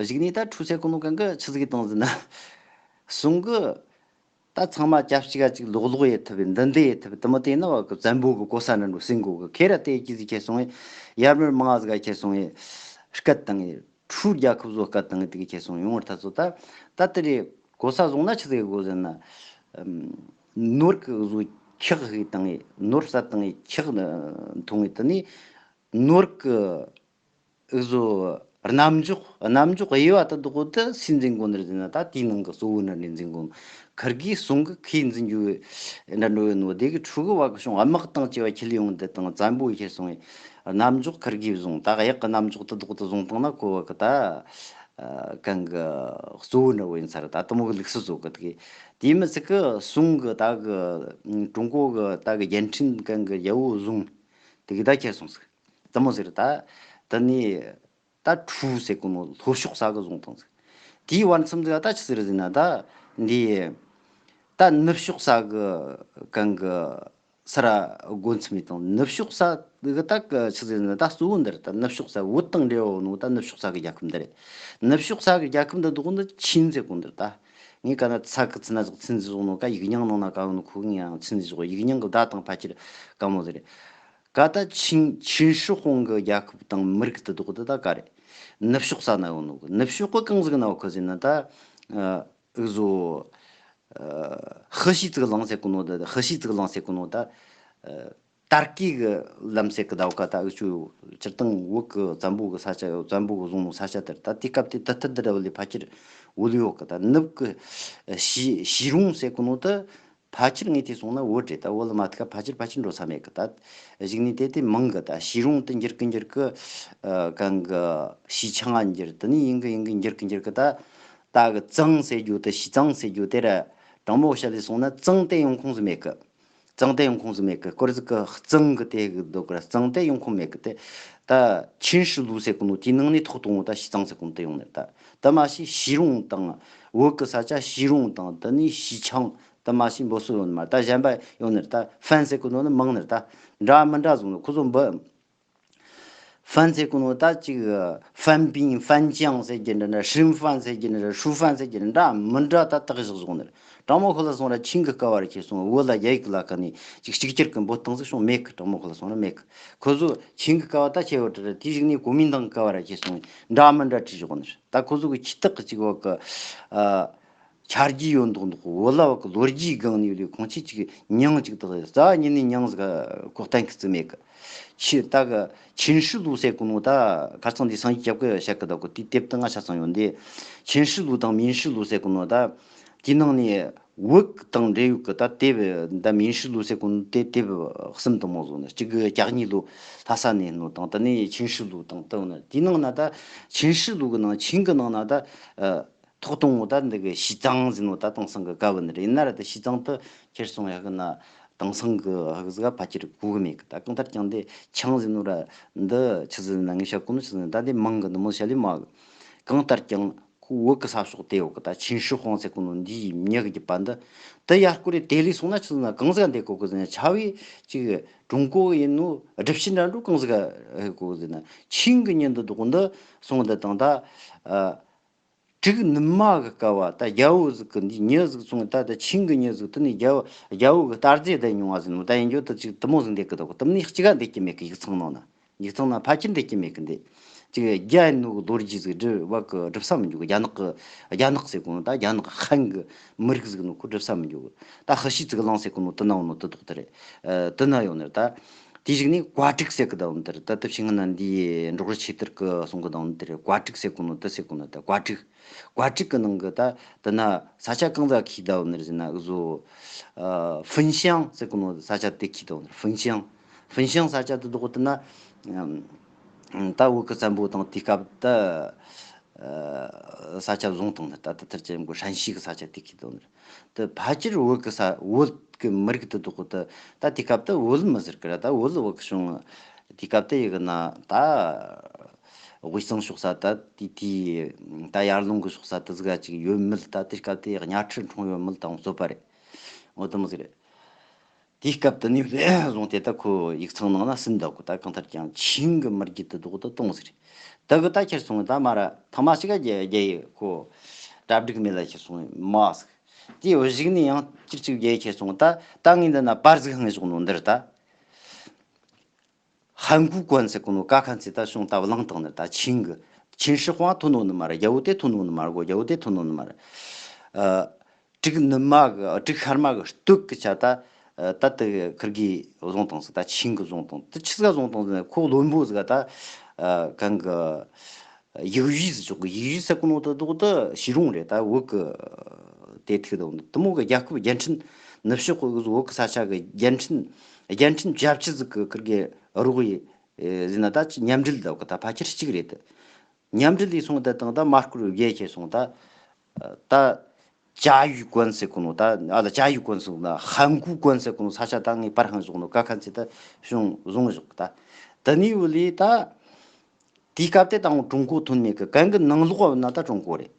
གཞུག་ནས་ད་ཕྲུ་ཚེ་གོ་ནོ་གང་གི་ཆི་ཟིག་བཏང་ཟིན་ན་སུང་གི་ད་ཚང་མ་ཅབ་ཅིག་ག་ཅིག་ལོག་ལོག་ཡེད་ཐུབ་འདི་འདི་ཡེད་ཐུབ་དེ་མོ་དེ་ནི་བ་གི་བཙན་པོ་གི་གོ་ས་འདྲ་འགྲོ་སེང་གོ་གི་ཁེ་ར་དེ་ཅི་ཟིག་ཁྱེད་སོང་ཡེ་ཡར་མར་མང་ཟིག་ག་ཁྱེད་སོང་ཡེ་སྐད་བཏང་ཡེ་ཕྲུ་རྒྱལ་ཁབ་བཟོ་སྐད་བཏང་ཡེ་དེ་གི་ཁྱེད་སོང་ཡོང་བར་ཐ་ཚོ་ད་ད་དེ་རེད། གོ་ས་བཟུང་ན་ཆི་ཟིག་གོ་ཟེར་ན་ནོར་གི་བཟོ་འཁྱག་ཡེ་བཏང་ཡེ་ནོར་ས་བཏང་ཡེ་འཁྱག་འཐུང་ཡེ་དེ་ནི་ནོར་གི་འུ་ཟོ་རྣམ་འཇོག་རྣམ་འཇོག་དབྱེ་བ་དེ་དག་དེ་སུས་འཛིན་དགོས་ནི་རེད་ཟེར་ན་ད་དེའི་ནང་གི་གཙོ་བོ་འདྲ་འདྲ་འཛིན་དགོས། ཁིར་གིས་སུང་གི་ཁས་འཛིན་རྒྱུ་འདྲ་འགྲོ་ཡོད་ནོ་དེ་གི་ཕྲུ་གུ་བ་གི་བྱུང་དམག་དང་བཅས་པ་ཁྱེར་ཡོང་དེ་དང་བཙན་པོ་ཁྱེར་སོང་བས་རྣམ་འཇོག་ཁིར་གིས་བཟུང་ད་གཡག་གི་རྣམ་འཇོག་དེ་དག་དེ་བཟུང་བཏང་ན་ཁོ་བ་གི་ད་གང་གི་གཙོ་བོ་འདྲ་བོ་ཡིན་ས་རེད། ད་དེ་མོ་གི་ལུགས་སྲོལ་བཟོ་གི་དེ་གི་དེའི་མི་ཚིག་གི་སུང་གི་ད་གི་ཀྲུང་གོ་གི་ད་གི་རྒྱལ་ཕྲན་གང་གི་རྒྱལ་པོ་བཟུང་དེ་གི་ད་ཁྱེར་སོང་ཟིག་དེ་མོ་ཟེར་ད། དེ་ནས་ད་ཁྲུ་ཟེར་གོ་ནོ་ལྷོ་ཕྱོགས་ས་གི་བཟུང་བཏང་ཟིག་དེའི་བར་མཚམས་ཟིག་ད་ཆི་ཟིག་རེད་ཟེར་ན་ད་འདི་ད་ནུབ་ཕྱོགས་ས་གི་གང་གི་ས་ར་སྒོ་མཚམས་ཡིན་དང་ནུབ་ཕྱོགས་ས་གི་ད་གི་ཆི་ཟིག་ཟེར་ན་ད་གཙོ་བོ་འདི་རེད། ད་ནུབ་ཕྱོགས་ས་བོད་དང་འབྲེལ་བ་ཡོད་ནོ་ད་ནུབ་ཕྱོགས་ས་གི་རྒྱལ་ཁབ་འདི་རེད། ནུབ་ཕྱོགས་ས་གི་རྒྱལ་ཁབ་འདི་དག་ནི་ཆིན་ཟེར་གོ་འདི་རེད། ད་ངས་ག་ན་ཚ་གི་ཚི་ན་ཟོག་ཚིན་ཟིག་ཟོག་ནོ་ཀ་ཡིག་རྙིང་ནང་ན་ག་ཡོད་ནོ་ཁོ་གི་ཡང་ཚིན་ཟིག་ཟོག་ཡིག་རྙིང་གི་བརྡ་དང་ཕལ་ཆེར་དཀའ་མོ་ཟིག་རེད། ག་ད་ཆིན་ཆིན་ཧྲི་ཧོང་གི་རྒྱལ་ཁབ་དང་མི་རིགས་དེ་དག་དེ་ད་ག་རེད། ནུབ་ཕྱོགས་ས་ན་ཡོད་ནོ་གི་ནུབ་ཕྱོགས་གི་གང་ཟིག་ན་ཡོད་གི་ཟེར་ན་ད་ཨུ་ཟོ་ཧི་ཤི་ཙིག་ལང་ཟེར་གོ་ནོ་ད་ཧི་ཤི་ཙིག་ལང་ཟེར་གོ་ནོ་ད་ཏར་ཀི་གི་ལམ་ཟེར་གི་ད་འོ་ག་ད་ཨུ་ཆུ་སྤྱིར་བཏང་བོད་གི་བཙན་པོ་གི་ས་ཆ་ཡོད། བཙན་པོ་གི་བཟུང་ནོ་ས་ཆ་དེར་ད་དེ་སྐབས་དེ་ད་ཐུར་དེ་ར་བ་ལས་ཕལ་ཆེར་བོད་ཡོད་གི་ད་ནུབ་གི་ཤི་ཤི་རུང་ཟེར་གོ་ནོ་ད། ཕལ་ཆེར་ངས་དེ་སོང་ན་བོད་རེད། ད་བོད་ལ་མ་ཐུག་ག་ཕལ་ཆེར་ཕལ་ཆེར་འགྲོ་ས་མེད་གི་ད་གཞུག་ནས་དེ་དེ་མང་གི་ད་ཤི་རུང་དུ་འགྱུར་གི་འགྱུར་གི་ཨ་གང་གི་ཤི་ཆང་ང་འགྱུར་དེ་ནས་ཡིན་གི་ཡིན་གི་འགྱུར་གི་འགྱུར་གི་ད་ད་གི་གཙང་ཟེར་རྒྱུ་དེ་ཤི་གཙང་ཟེར་རྒྱུ་དེ་ར་དྲང་མོ་བཤད་ལས་སོང་ན་གཙང་དེ་ཡོང་ཁུངས་སུ་མེད་གི་གཙང་དེ་ཡོང་ཁུངས་སུ་མེད་གི་སྐོར་ཟིག་གི་གཙང་གི་དེ་གི་སྡོད་གི་ར་གཙང་དེ་ཡོང་ཁུངས་མེད་གི་དེ་ ད་ཆིན་ཧྲི་ལུ་ཟེར་གོ་ནོ་དེའི་ནང་ནས་ཐོག་དང་པོ་ད་ཞི་ཙང་ཟེར་གོ་ནོ་དེ་ཡོང་ནི་རེད། ད་དེ་མ་ཟད་ཞི་རོང་དང་བོད་གི་ས་ཆ་ཞི་རོང་དང་དེ་ནས་ཞི་ཆང་དེ་མ་ཟད་འབོད་སྲོལ་ཡོད་ནི་མ་རེད། ད་གཞན་པ་ཡོད་ནི་རེད། ད་ཧྥན་ཟེར་གོ་ནོ་ནི་མང་ནི་རེད། ད་འདྲ་མི་འདྲ་བཟོ་ནི་ཁོ་ཚོ་འབོད། ཧྥན་ཟེར་གོ་ནོ་ད་ཅིག་ཧྥན་པིན་ཧྥན་ཅང་ཟེར་གྱི་འདྲ་འདྲ། ཧྲིན་ཧྥན་ཟེར་གྱི་འདྲ་འདྲ། ཧྲུ་ཧྥན་ཟེར་གྱི་འདྲ་འདྲ་མི་འདྲ་ད་དག་བཞག་བཟོ་ནི་རེད། དྲང་མོ་ཁོ་ལ་སོང་ར་ཆིན་གི་སྐབས་བར་ཁྱེར་སོང་བོད་ལ་རྒྱ་ཡིག་ལ་ཁ་ནས་ཅིག་གཅིག་གྱུར་གི་འབོད་སྟངས་ཟིག་བྱུང་མེད་གི། དྲང་མོ་ཁོ་ལ་སོང་ར་མེད་གི། ཁོ་ཚོ་ཆིན་གི་སྐབས་བ་ད་ཁྱེར་བ་དྲི་ར། དེའི་གཞུག་ནས་གོ་མིན་ཏང་གི་སྐབས་བར་ཁྱེར་སོང་འདྲ་མི་འདྲ་བྲིས་བཞག་ནི་རེད། ད་ཁོ་ཚོ་གི་ཁྱི་སྟག་གི་ཅིག་བ་གི་ཨ། ཆ་རྒྱུས་ཡོད་མདོག་མདོག་བོད་ལ་བ་གི་ལོ་རྒྱུས་སྒང་ནས་ཡོད་ལས་ཁོང་ཆོས་ཅིག་མྱིང་ཅིག་དག་རྩ་བ་ཉིད་ནས་མྱིང་ཟིག་གོ་གཏན་གི་བརྩི་མེད་གི། ཆི་ད་གི་ཆིན་ཧྲི་ལུ་ཟེར་གོ་ནོ་ད་ཁར་ཚང་འདི་སངས་རྒྱས་སྐྱབས་ཀྱི་བཤད་གི་ད་གོ། དེའི་དེབ་ཏུ་ང་ཆ་ཚང་ཡོད་འདི། ཆིན་ཧྲི་ལུ་དང་མིན་ཧྲི་ལུ་ཟེར་གོ་ནོ་ད་དེའི་ནང་ནས་བོད་དང་འབྲེལ་ཡོད་གི་ད་དེབ་ད་མིན་ཧྲི་ལུ་ཟེར་གོ་ནོ་དེ་དེབ་གསུམ་དུ་མ་བཟོ་ནི། གཅིག་གི་གྱ་གཉིས་ལོ་ལྷ་ས་ནས་ནོ་དང་། དེ་ནས་ཆིན་ཧྲི་ལུ་དང་དེ་ནི། དེའི་ནང་ན་ད་ཆིན་ཧྲི་ལུ་གི་ནང་ཆིན་གི་ནང་ན་ད་ཐོག་དང་པོ་ད་འདི་གི་ཞི་ཙང་ཟེར་ནོ་ད་དེང་སང་གི་ཀ་བུ་ནི་རེད། ཡིན་ན་ར་ད་ཞི་ཙང་དུ་ཁྱེར་སོང་ཡ་གི་ན་དེང་སང་གི་ཧ་གི་ཟིག་ཕལ་ཆེར་གོ་གི་མེད་གི། ད་གང་ལྟར་ཀྱང་འདི་ཆང་ཟེར་ནོ་ར་འདི་ཆི་ཟིག་ན་ངས་བཤད་གོ་ནོ་ཆི་ཟིག་ད་འདི་མང་གི་འདི་མོ་བཤད་ལེ་མ་གི། གང་ལྟར་ཀྱང་ཁོ་བོད་གི་ས་ཕྱོགས་དེ་ཡོད་གི། ད་ཆིན་ཧྲི་ཧོང་ཟེར་གོ་ནོ་འདིའི་མྱི་གི་རྒྱུད་པ་འདི་དེ་ཡར་སྐོར་རེ་དེ་ལས་སོང་ན་ཆི་ཟིག་ན་གང་ཟིག་འདི་གོ་གི་ཟེར་ན་ཆ་བོས་ཅིག་ཀྲུང་གོ་ཡིན་ནོ་སྒྲུབ་བྱེད་འདྲ་འགྲོ་གང་ཟིག་ཧ་གོ་གི་ཟེར་ན། ཆིན་གི་མྱི་འདི་དོག་འདི་སོང་འདི་དང་ད། ཨ། དྲུག་ནུབ་མ་གི་སྐབས་བ་ད་རྒྱལ་པོ་ཟིག་གི་འདི་མྱི་ཟིག་སོང་། ད་ད་ཆིན་གི་མྱི་ཟིག་དེ་ནས་རྒྱལ་པོ་རྒྱལ་པོ་གི་རྟ་རྫས་བསྡད་མྱོང་བ་ཟིག་ནོ་ད་ཡིན་རྒྱུ་དེ་ཅིག་དེ་མོ་ཟིག་འདེད་གི་འདུག་དེ་ནས་གཅིག་ག་འདེད་ཀྱི་མེད་གི། ཡིག་ཚང་ནང་ན། ཡིག་ཚང་ན་ཕལ་ཆེར་འདེད་ཀྱི་མེད་གི་འདི། ཅིག་རྒྱ་ཡིན་ནོ་གི་ལོ་རྒྱུས་ཟིག་འབྲི་བ་གི་འགྲུབ་ས་མི་འཇུག་རྒྱ་ནག་གི་རྒྱ་ནག་ཟེར་གོ་ནོ་ད་རྒྱ་ནག་ཧན་གི་མི་རིགས་ཟིག་ནོ་ཁོ་འགྲུབ་ས་མི་འཇུག་ད་ཧི་ཤི་ཙི་གི་ལང་ཟེར་གོ་ནོ་དེ་ན་ཡོད་ནོ་དེ་དོག་དེ་རེད། ཨ། དེ་ན་ཡོད་ནི་རེད་ད། དེའི་གཞུག་ནས་བཀའ་དྲུག་ཟེར་གི་ད་འོ་འདིར་ད་དེ་ཕྱི་ངན་ན་འདིའི་འབྲོག་རི་ཆེ་ཐར་གི་གསུང་གི་ད་འོ་འདིར་བཀའ་དྲུག་ཟེར་གོ་ནོ་དེ་ཟེར་གོ་ནོ་ད་བཀའ་དྲུག་བཀའ་དྲུག་གི་ནང་གི་ད་དེ་ན་ས་ཆ་གང་ཟག་གི་ད་འོ་འདིར་ཟེར་ན་བཟོ། ཨ། ཧྥུན་ཤང་ཟེར་གོ་ནོ་ས་ཆ་དེ་གི་ད་འོ་འདིར་ཧྥུན་ཤང་། ཧྥུན་ཤང་ས་ཆ་དེ་དོག་དེ་ན་ད་བོད་གི་བཙན་པོ་དང་དེའི་སྐབས་ད། ཨ། ས་ཆ་བཟུང་བཏང་ནི་ད་ད་ཐར་ཅན་གོ་ཧྲན་ཤི་གི་ས་ཆ་དེ་གི་དོ་ནི་ད་ཕལ་ཆེར་བོད་གི་ས་བོད་གི་མི་རིགས་དེ་དོག་གི་ད་ད་དེ་སྐབས་ད་བོད་མི་ཟེར་གི་ར། ད་བོད་བོད་གི་བྱུང་དེ་སྐབས་ད་ཡི་གི་ན་ད་དབུས་གཙང་ཕྱོགས་ས་ད་དེ་དེ་ད་ཡར་ལུང་གི་ཕྱོགས་ས་དེ་ཟིག་ག་ཅིག་ཡོད་མེད་ད་དེ་སྐབས་དེ་གཉའ་ཁྲི་འཁྲུངས་ཡོད་མེད་ད་ངོ་ཚོད་པ་རེད། འོ་དེ་མོ་ཟིག་རེད། དེའི་སྐབས་དེ་ནས་བཟུང་སྟེ་ད་ཁོ་ཡིག་ཚང་ནང་ན་ཟིན་འདུག་གོ་ད་གང་ལྟར་ཀྱང་ཆིང་གི་མི་རྒྱུད་དེ་དོག་ཏུ་གཏོང་ཟེར། དེ་གི་ད་ཁྱེར་སོང་ད་མ་ར་ཐང་མ་ཞིག་ག་རྒྱལ་རྒྱལ་ཡི་ཁོ་གྲ་སྒྲིག་མེད་ལ་ཁྱེར་སོང་མ་ཟིག་དེའི་འོ་གཞུག་ནས་ཡང་ཅིག་ཅིག་རྒྱལ་ཁྱེར་སོང་ད་ད་ངས་འདི་ན་པར་ཟིག་ཧང་བཞག་ནོ་འདིར་ད། ཧན་གུ་ཀོན་ཟེར་གོ་ནོ་ཀ་ཁན་ཚེ་ད་བྱུང་ད་བླངས་བཏང་ནི་ད་ཆིང་གི་ཆིན་ཧྲི་ཧོང་ཐོན་ནོ་ནི་མ་ར། རྒྱལ་པོ་དེ་ཐོན་ནོ་ནི་མ་ར་གོ། རྒྱལ་པོ་དེ་ཐོན་ནོ་ནི་མ་ར་གོ། ཨ། དྲུག་ནུབ་མ་གི་དྲུག་ཤར་མ་གི་སྟོད་གི་ཆ་ད། ཨ། ད་དེ་ཁིར་གི་བཟུང་བཏང་ཟིག་ད་ཆིང་གི་བཟུང་བཏང་དེ་ཆི་ཟིག་བཟུང་བཏང་ཟིག་ན་ཁོ་བློན་པོ་ཟིག་ད། ཨ། གང་གི་ཡིག་བཞི་ཟིག་ཆོག་གི་ཡིག་བཞི་ཟེར་གོ་ནོ་དེ་དོག་དེ་ཞི་རུང་རེད། ད་བོད་གི་དེ་ཐུག་དང་དེ་མོ་གི་རྒྱལ་ཁབ་རྒྱལ་ཕྲན་ནུབ་ཕྱོགས་གི་བོད་གི་ས་ཆ་གི་རྒྱལ་ཕྲན་རྒྱལ་ཕྲན་བཅུ་བཅུ་ཟིག་གི་ཁིར་གི་རོགས་ཡི་ཟིན་ན་ད་ཅི་མཉམ་འབྲེལ་ད་གི་ད་ཕལ་ཆེར་གཅིག་རེད་དེ། མཉམ་འབྲེལ་ལས་སོང་ད་དང་ད་མར་ཁུར་རྒྱལ་ཁྱེར་སོང་ད། ད་ཅ་ཡུ་ཀོན་ཟེར་གོ་ནོ་ད་ཨ་ལ་ཅ་ཡུ་ཀོན་ཟེར་ན་ཧན་གུ་ཀོན་ཟེར་གོ་ནོ་ས་ཆ་ད་ངས་པར་ཧང་བཞག་ནོ་ཀ་ཁན་ཚེ་ད་བྱུང་བཟུང་བཞག་ད། དེ་ནས་བུ་ལས་ད། དེའི་སྐབས་དེ་དང་ཀྲུང་གོ་ཐོན་མེད་གི་གན་གི་ནང་ལོགས་བ་ན་ད་ཀྲུང་གོ་རེད།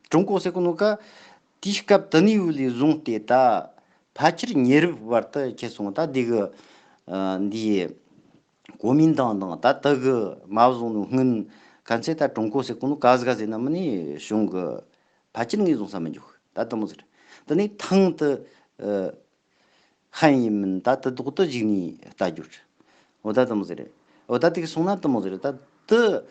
ཀྲུང་གོ་ཟེར་གོ་ནོ་ཀ་དེའི་སྐབས་དེ་ནས་བུ་ལས་བཟུང་སྟེ་ད་ཕལ་ཆེར་ཉེ་རབས་བར་དུ་ཁྱེར་སོང་ད་འདི་གི་ཨ་འདི་གོ་མིན་ཏང་དང་ད་དེ་གི་མ་བཟུང་ནོ་སྔོན་གན་ཚེ་ད་ཀྲུང་གོ་ཟེར་གོ་ནོ་ཀ་ཟི་ག་ཟེར་ན་མི་ནི་བྱུང་གི་ཕལ་ཆེར་ངས་བཟུང་ས་མི་འཇུག་ད་དེ་མོ་ཟེར། དེ་ནས་ཐང་དུ་ཨ། ཧན་ཡིན་མིན་ད་དེ་དོག་ཏུ་གཞུག་ནས་ལྟ་རྒྱུ་རེད། འོ་ད་དེ་མོ་ཟེར་རེད། འོ་ད་དེ་གི་སོང་ན་དེ་མོ་ཟེར་རེད་ད་དེ།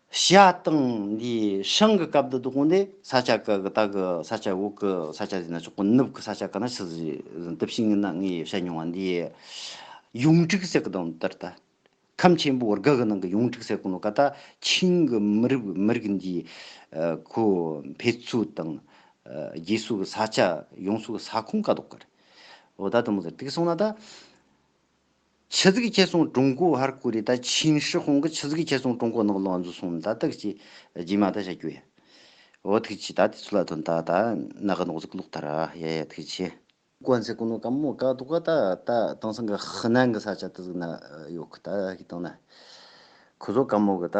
ཞ་དང་འདི་ཧྲང་གི་སྐབས་དེ་དོག་འདི་ས་ཆ་གི་ད་གི་ས་ཆ་བོད་གི་ས་ཆ་ཟེར་ན་ཆོག་གི་ནུབ་གི་ས་ཆ་གི་ན་ཆི་ཟིག་དེ་བྱིང་ངི་ན་ངས་བཤད་མྱོང་བ་འདི་ཡོངས་གྲུབ་ཟེར་གི་དང་དེར་ད། ཁམས་ཆེན་པོ་བར་ག་གི་ནང་གི་ཡོངས་གྲུབ་ཟེར་གོ་ནོ་ཀ་ད་ཆིང་གི་མི་རིགས་མི་རིགས་འདིའི་ཨ་ཁོ་འཕེལ་ཚུལ་དང་ཨ་རྒྱས་སོ་གི་ས་ཆ་ཡོངས་སོ་གི་ས་ཁོངས་ཀ་དོག་གི་རེད། འོ་ད་དེ་མོ་ཟེར་དེ་གི་སོང་ན་ད་ཆི་ཟིག་ཁྱེར་སོང་ཀྲུང་གོ་ཧར་ཁུ་རེད། ད་ཆིན་ཧྲི་ཧོང་གི་ཆི་ཟིག་ཁྱེར་སོང་ཀྲུང་གོ་ནང་ལོགས་འཛུལ་སོང་ད་དག་ཅི་རྗེས་མ་ད་བཤད་རྒྱུ་ཡ། འོ་ཐུགས་ཆེ། ད་དེ་ཚོ་ལ་དོན་ད་ད་ནག་གི་ནོག་ཟིག་ལོག་ཐར་ཡ་ཡ་ཐུགས་ཆེ། ཀོན་ཟེར་གོ་ནོ་ཀ་མོ་ཀ་དོག་ག་ད་ད་དེང་སང་གི་ཧི་ནན་གི་ས་ཆ་དེ་ཟིག་ན་ཡོད་གི་ད་ཧི་དང་ན། ཁོ་ཚོ་དཀའ་མོ་གི་ད་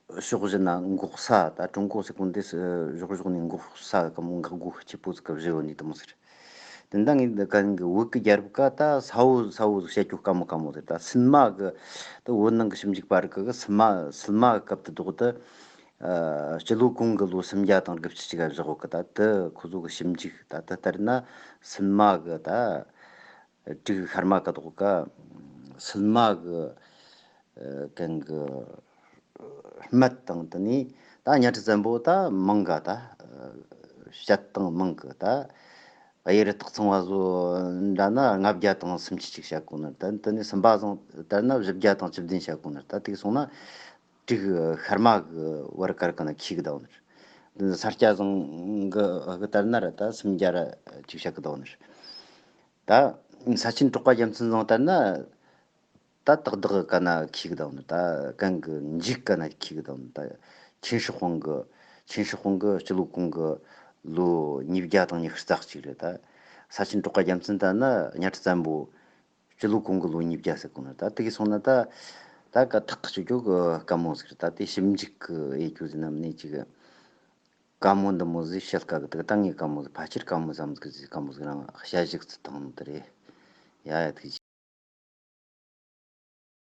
ཕྱོགས་བཞི་ན་འགོག་ས། ད་ཀྲུང་གོ་ཟེར་གོ་ནོ་དེ་ཕྱོགས་བཞི་ནས་འགོག་ས་གི་དཀའ་མོ། འགག་སྒོ་ཆེ་པོ་ཟིག་གི་བཞི་ཡོད་ནི་དེ་མོ་ཟིག་རེད། དེ་འདྲ་ངས་འདི་ག་གི་བོད་ཀྱི་རྒྱལ་རབས་ཀ་ད་ས་བོ་ས་བོ་ཟིག་བཤད་རྒྱུ་དཀའ་མོ་དཀའ་མོ་ཟིག་རེད། ད་སིན་མ་གི་ད་བོད་ནང་གི་ཞིབ་འཇུག་པ་རིགས་གི་སིན་མ་སིན་མ་གི་སྐབས་དེ་དག་ད་ཨ་སྤྱི་ལོ་གོང་གི་ལོ་སུམ་བརྒྱ་དང་དགུ་བཅུ་ཅིག་ག་བཞག་གི། ད་དེ་ཁོ་ཚོ་གི་ཞིབ་འཇུག་ད་དེ་ལྟར་ན་སིན་མ་གི་ད་དྲུག་ཤར་མ་གི་དོག་ག་སིལ་མ་གི་ཨ་གན་གི་སྨད་དང་། དེ་ནས་ད་གཉའ་ཁྲི་བཙན་པོ་ད་མང་ག་ད་ཨ་བཤད་སྟངས་མང་གི། ད་གཡུ་རུ་སྟག་ཚང་བ་བཟོ་འདྲ་ན་ལྔ་བརྒྱ་དང་སུམ་ཅུ་ཅིག་བཤད་གོ་ནི། ད་དེ་ནས་སུམ་པ་བཟང་ལྟར་ན་བཞི་བརྒྱ་དང་བཅུ་བདུན་བཤད་གོ་ནི། ད་དེ་སོང་ན་དྲུག་ཤར་མ་གི་བར་དཀར་གི་ན་ཁྱི་གི་ད་བོ་ནི། དེ་ས་སྐྱ་བཟང་གི་གི་ལྟར་ན་ར་ད་སུམ་བརྒྱ་ར་ཅིག་བཤད་གི་ད་བོ་ནི། ད་ས་ཆེན་གྲགས་པ་རྒྱལ་མཚན་བཟང་ལྟར་ན། ད་ཏག་ཏག་གི་ན་ཁྱི་གི་ད་བོ་ནི། ད་གན་གི་འཇིག་གི་ན་ཁྱི་གི་ད་བོ་ནི། ད་ཆིན་ཧྲི་ཧོང་གི་ཆིན་ཧྲི་ཧོང་གི་སྤྱི་ལོ་གོང་གི་ལོ་ཉིས་བརྒྱ་དང་ཉི་ཤུ་རྩ་གཅིག་རེད། ད་ས་ཆེན་གྲགས་པ་རྒྱལ་མཚན་ད་ན་གཉའ་ཁྲི་བཙན་པོ་སྤྱི་ལོ་གོང་གི་ལོ་ཉིས་བརྒྱ་ཟེར་གོ་ནི། ད་དེ་གི་སོང་ན་ད་ད་ག་ཐག་གཅོད་རྒྱུ་གི་དཀའ་མོ་ཟིག་རེད། ད་དེ་ཞིབ་འཇུག་གི་ཡེ་རྒྱུ་ཟེར་ན་མིན་ནི་ཅིག་གི་དཀའ་མོ་འདི་མོ་ཟིག་བཤད་དཀའ་གི། དེ་གི་ད་ངས་དཀའ་མོ་ཟིག་ཕལ་ཆེར་དཀའ་མོ་ཙམ་ཟིག་ཟིག་དཀའ་མོ་ཟིག་རང་བཤད་བཞག་ཚུལ་དང་དེ་རེད། ཡ་ཡ་ཐུགས་རྗེ་ཆེ།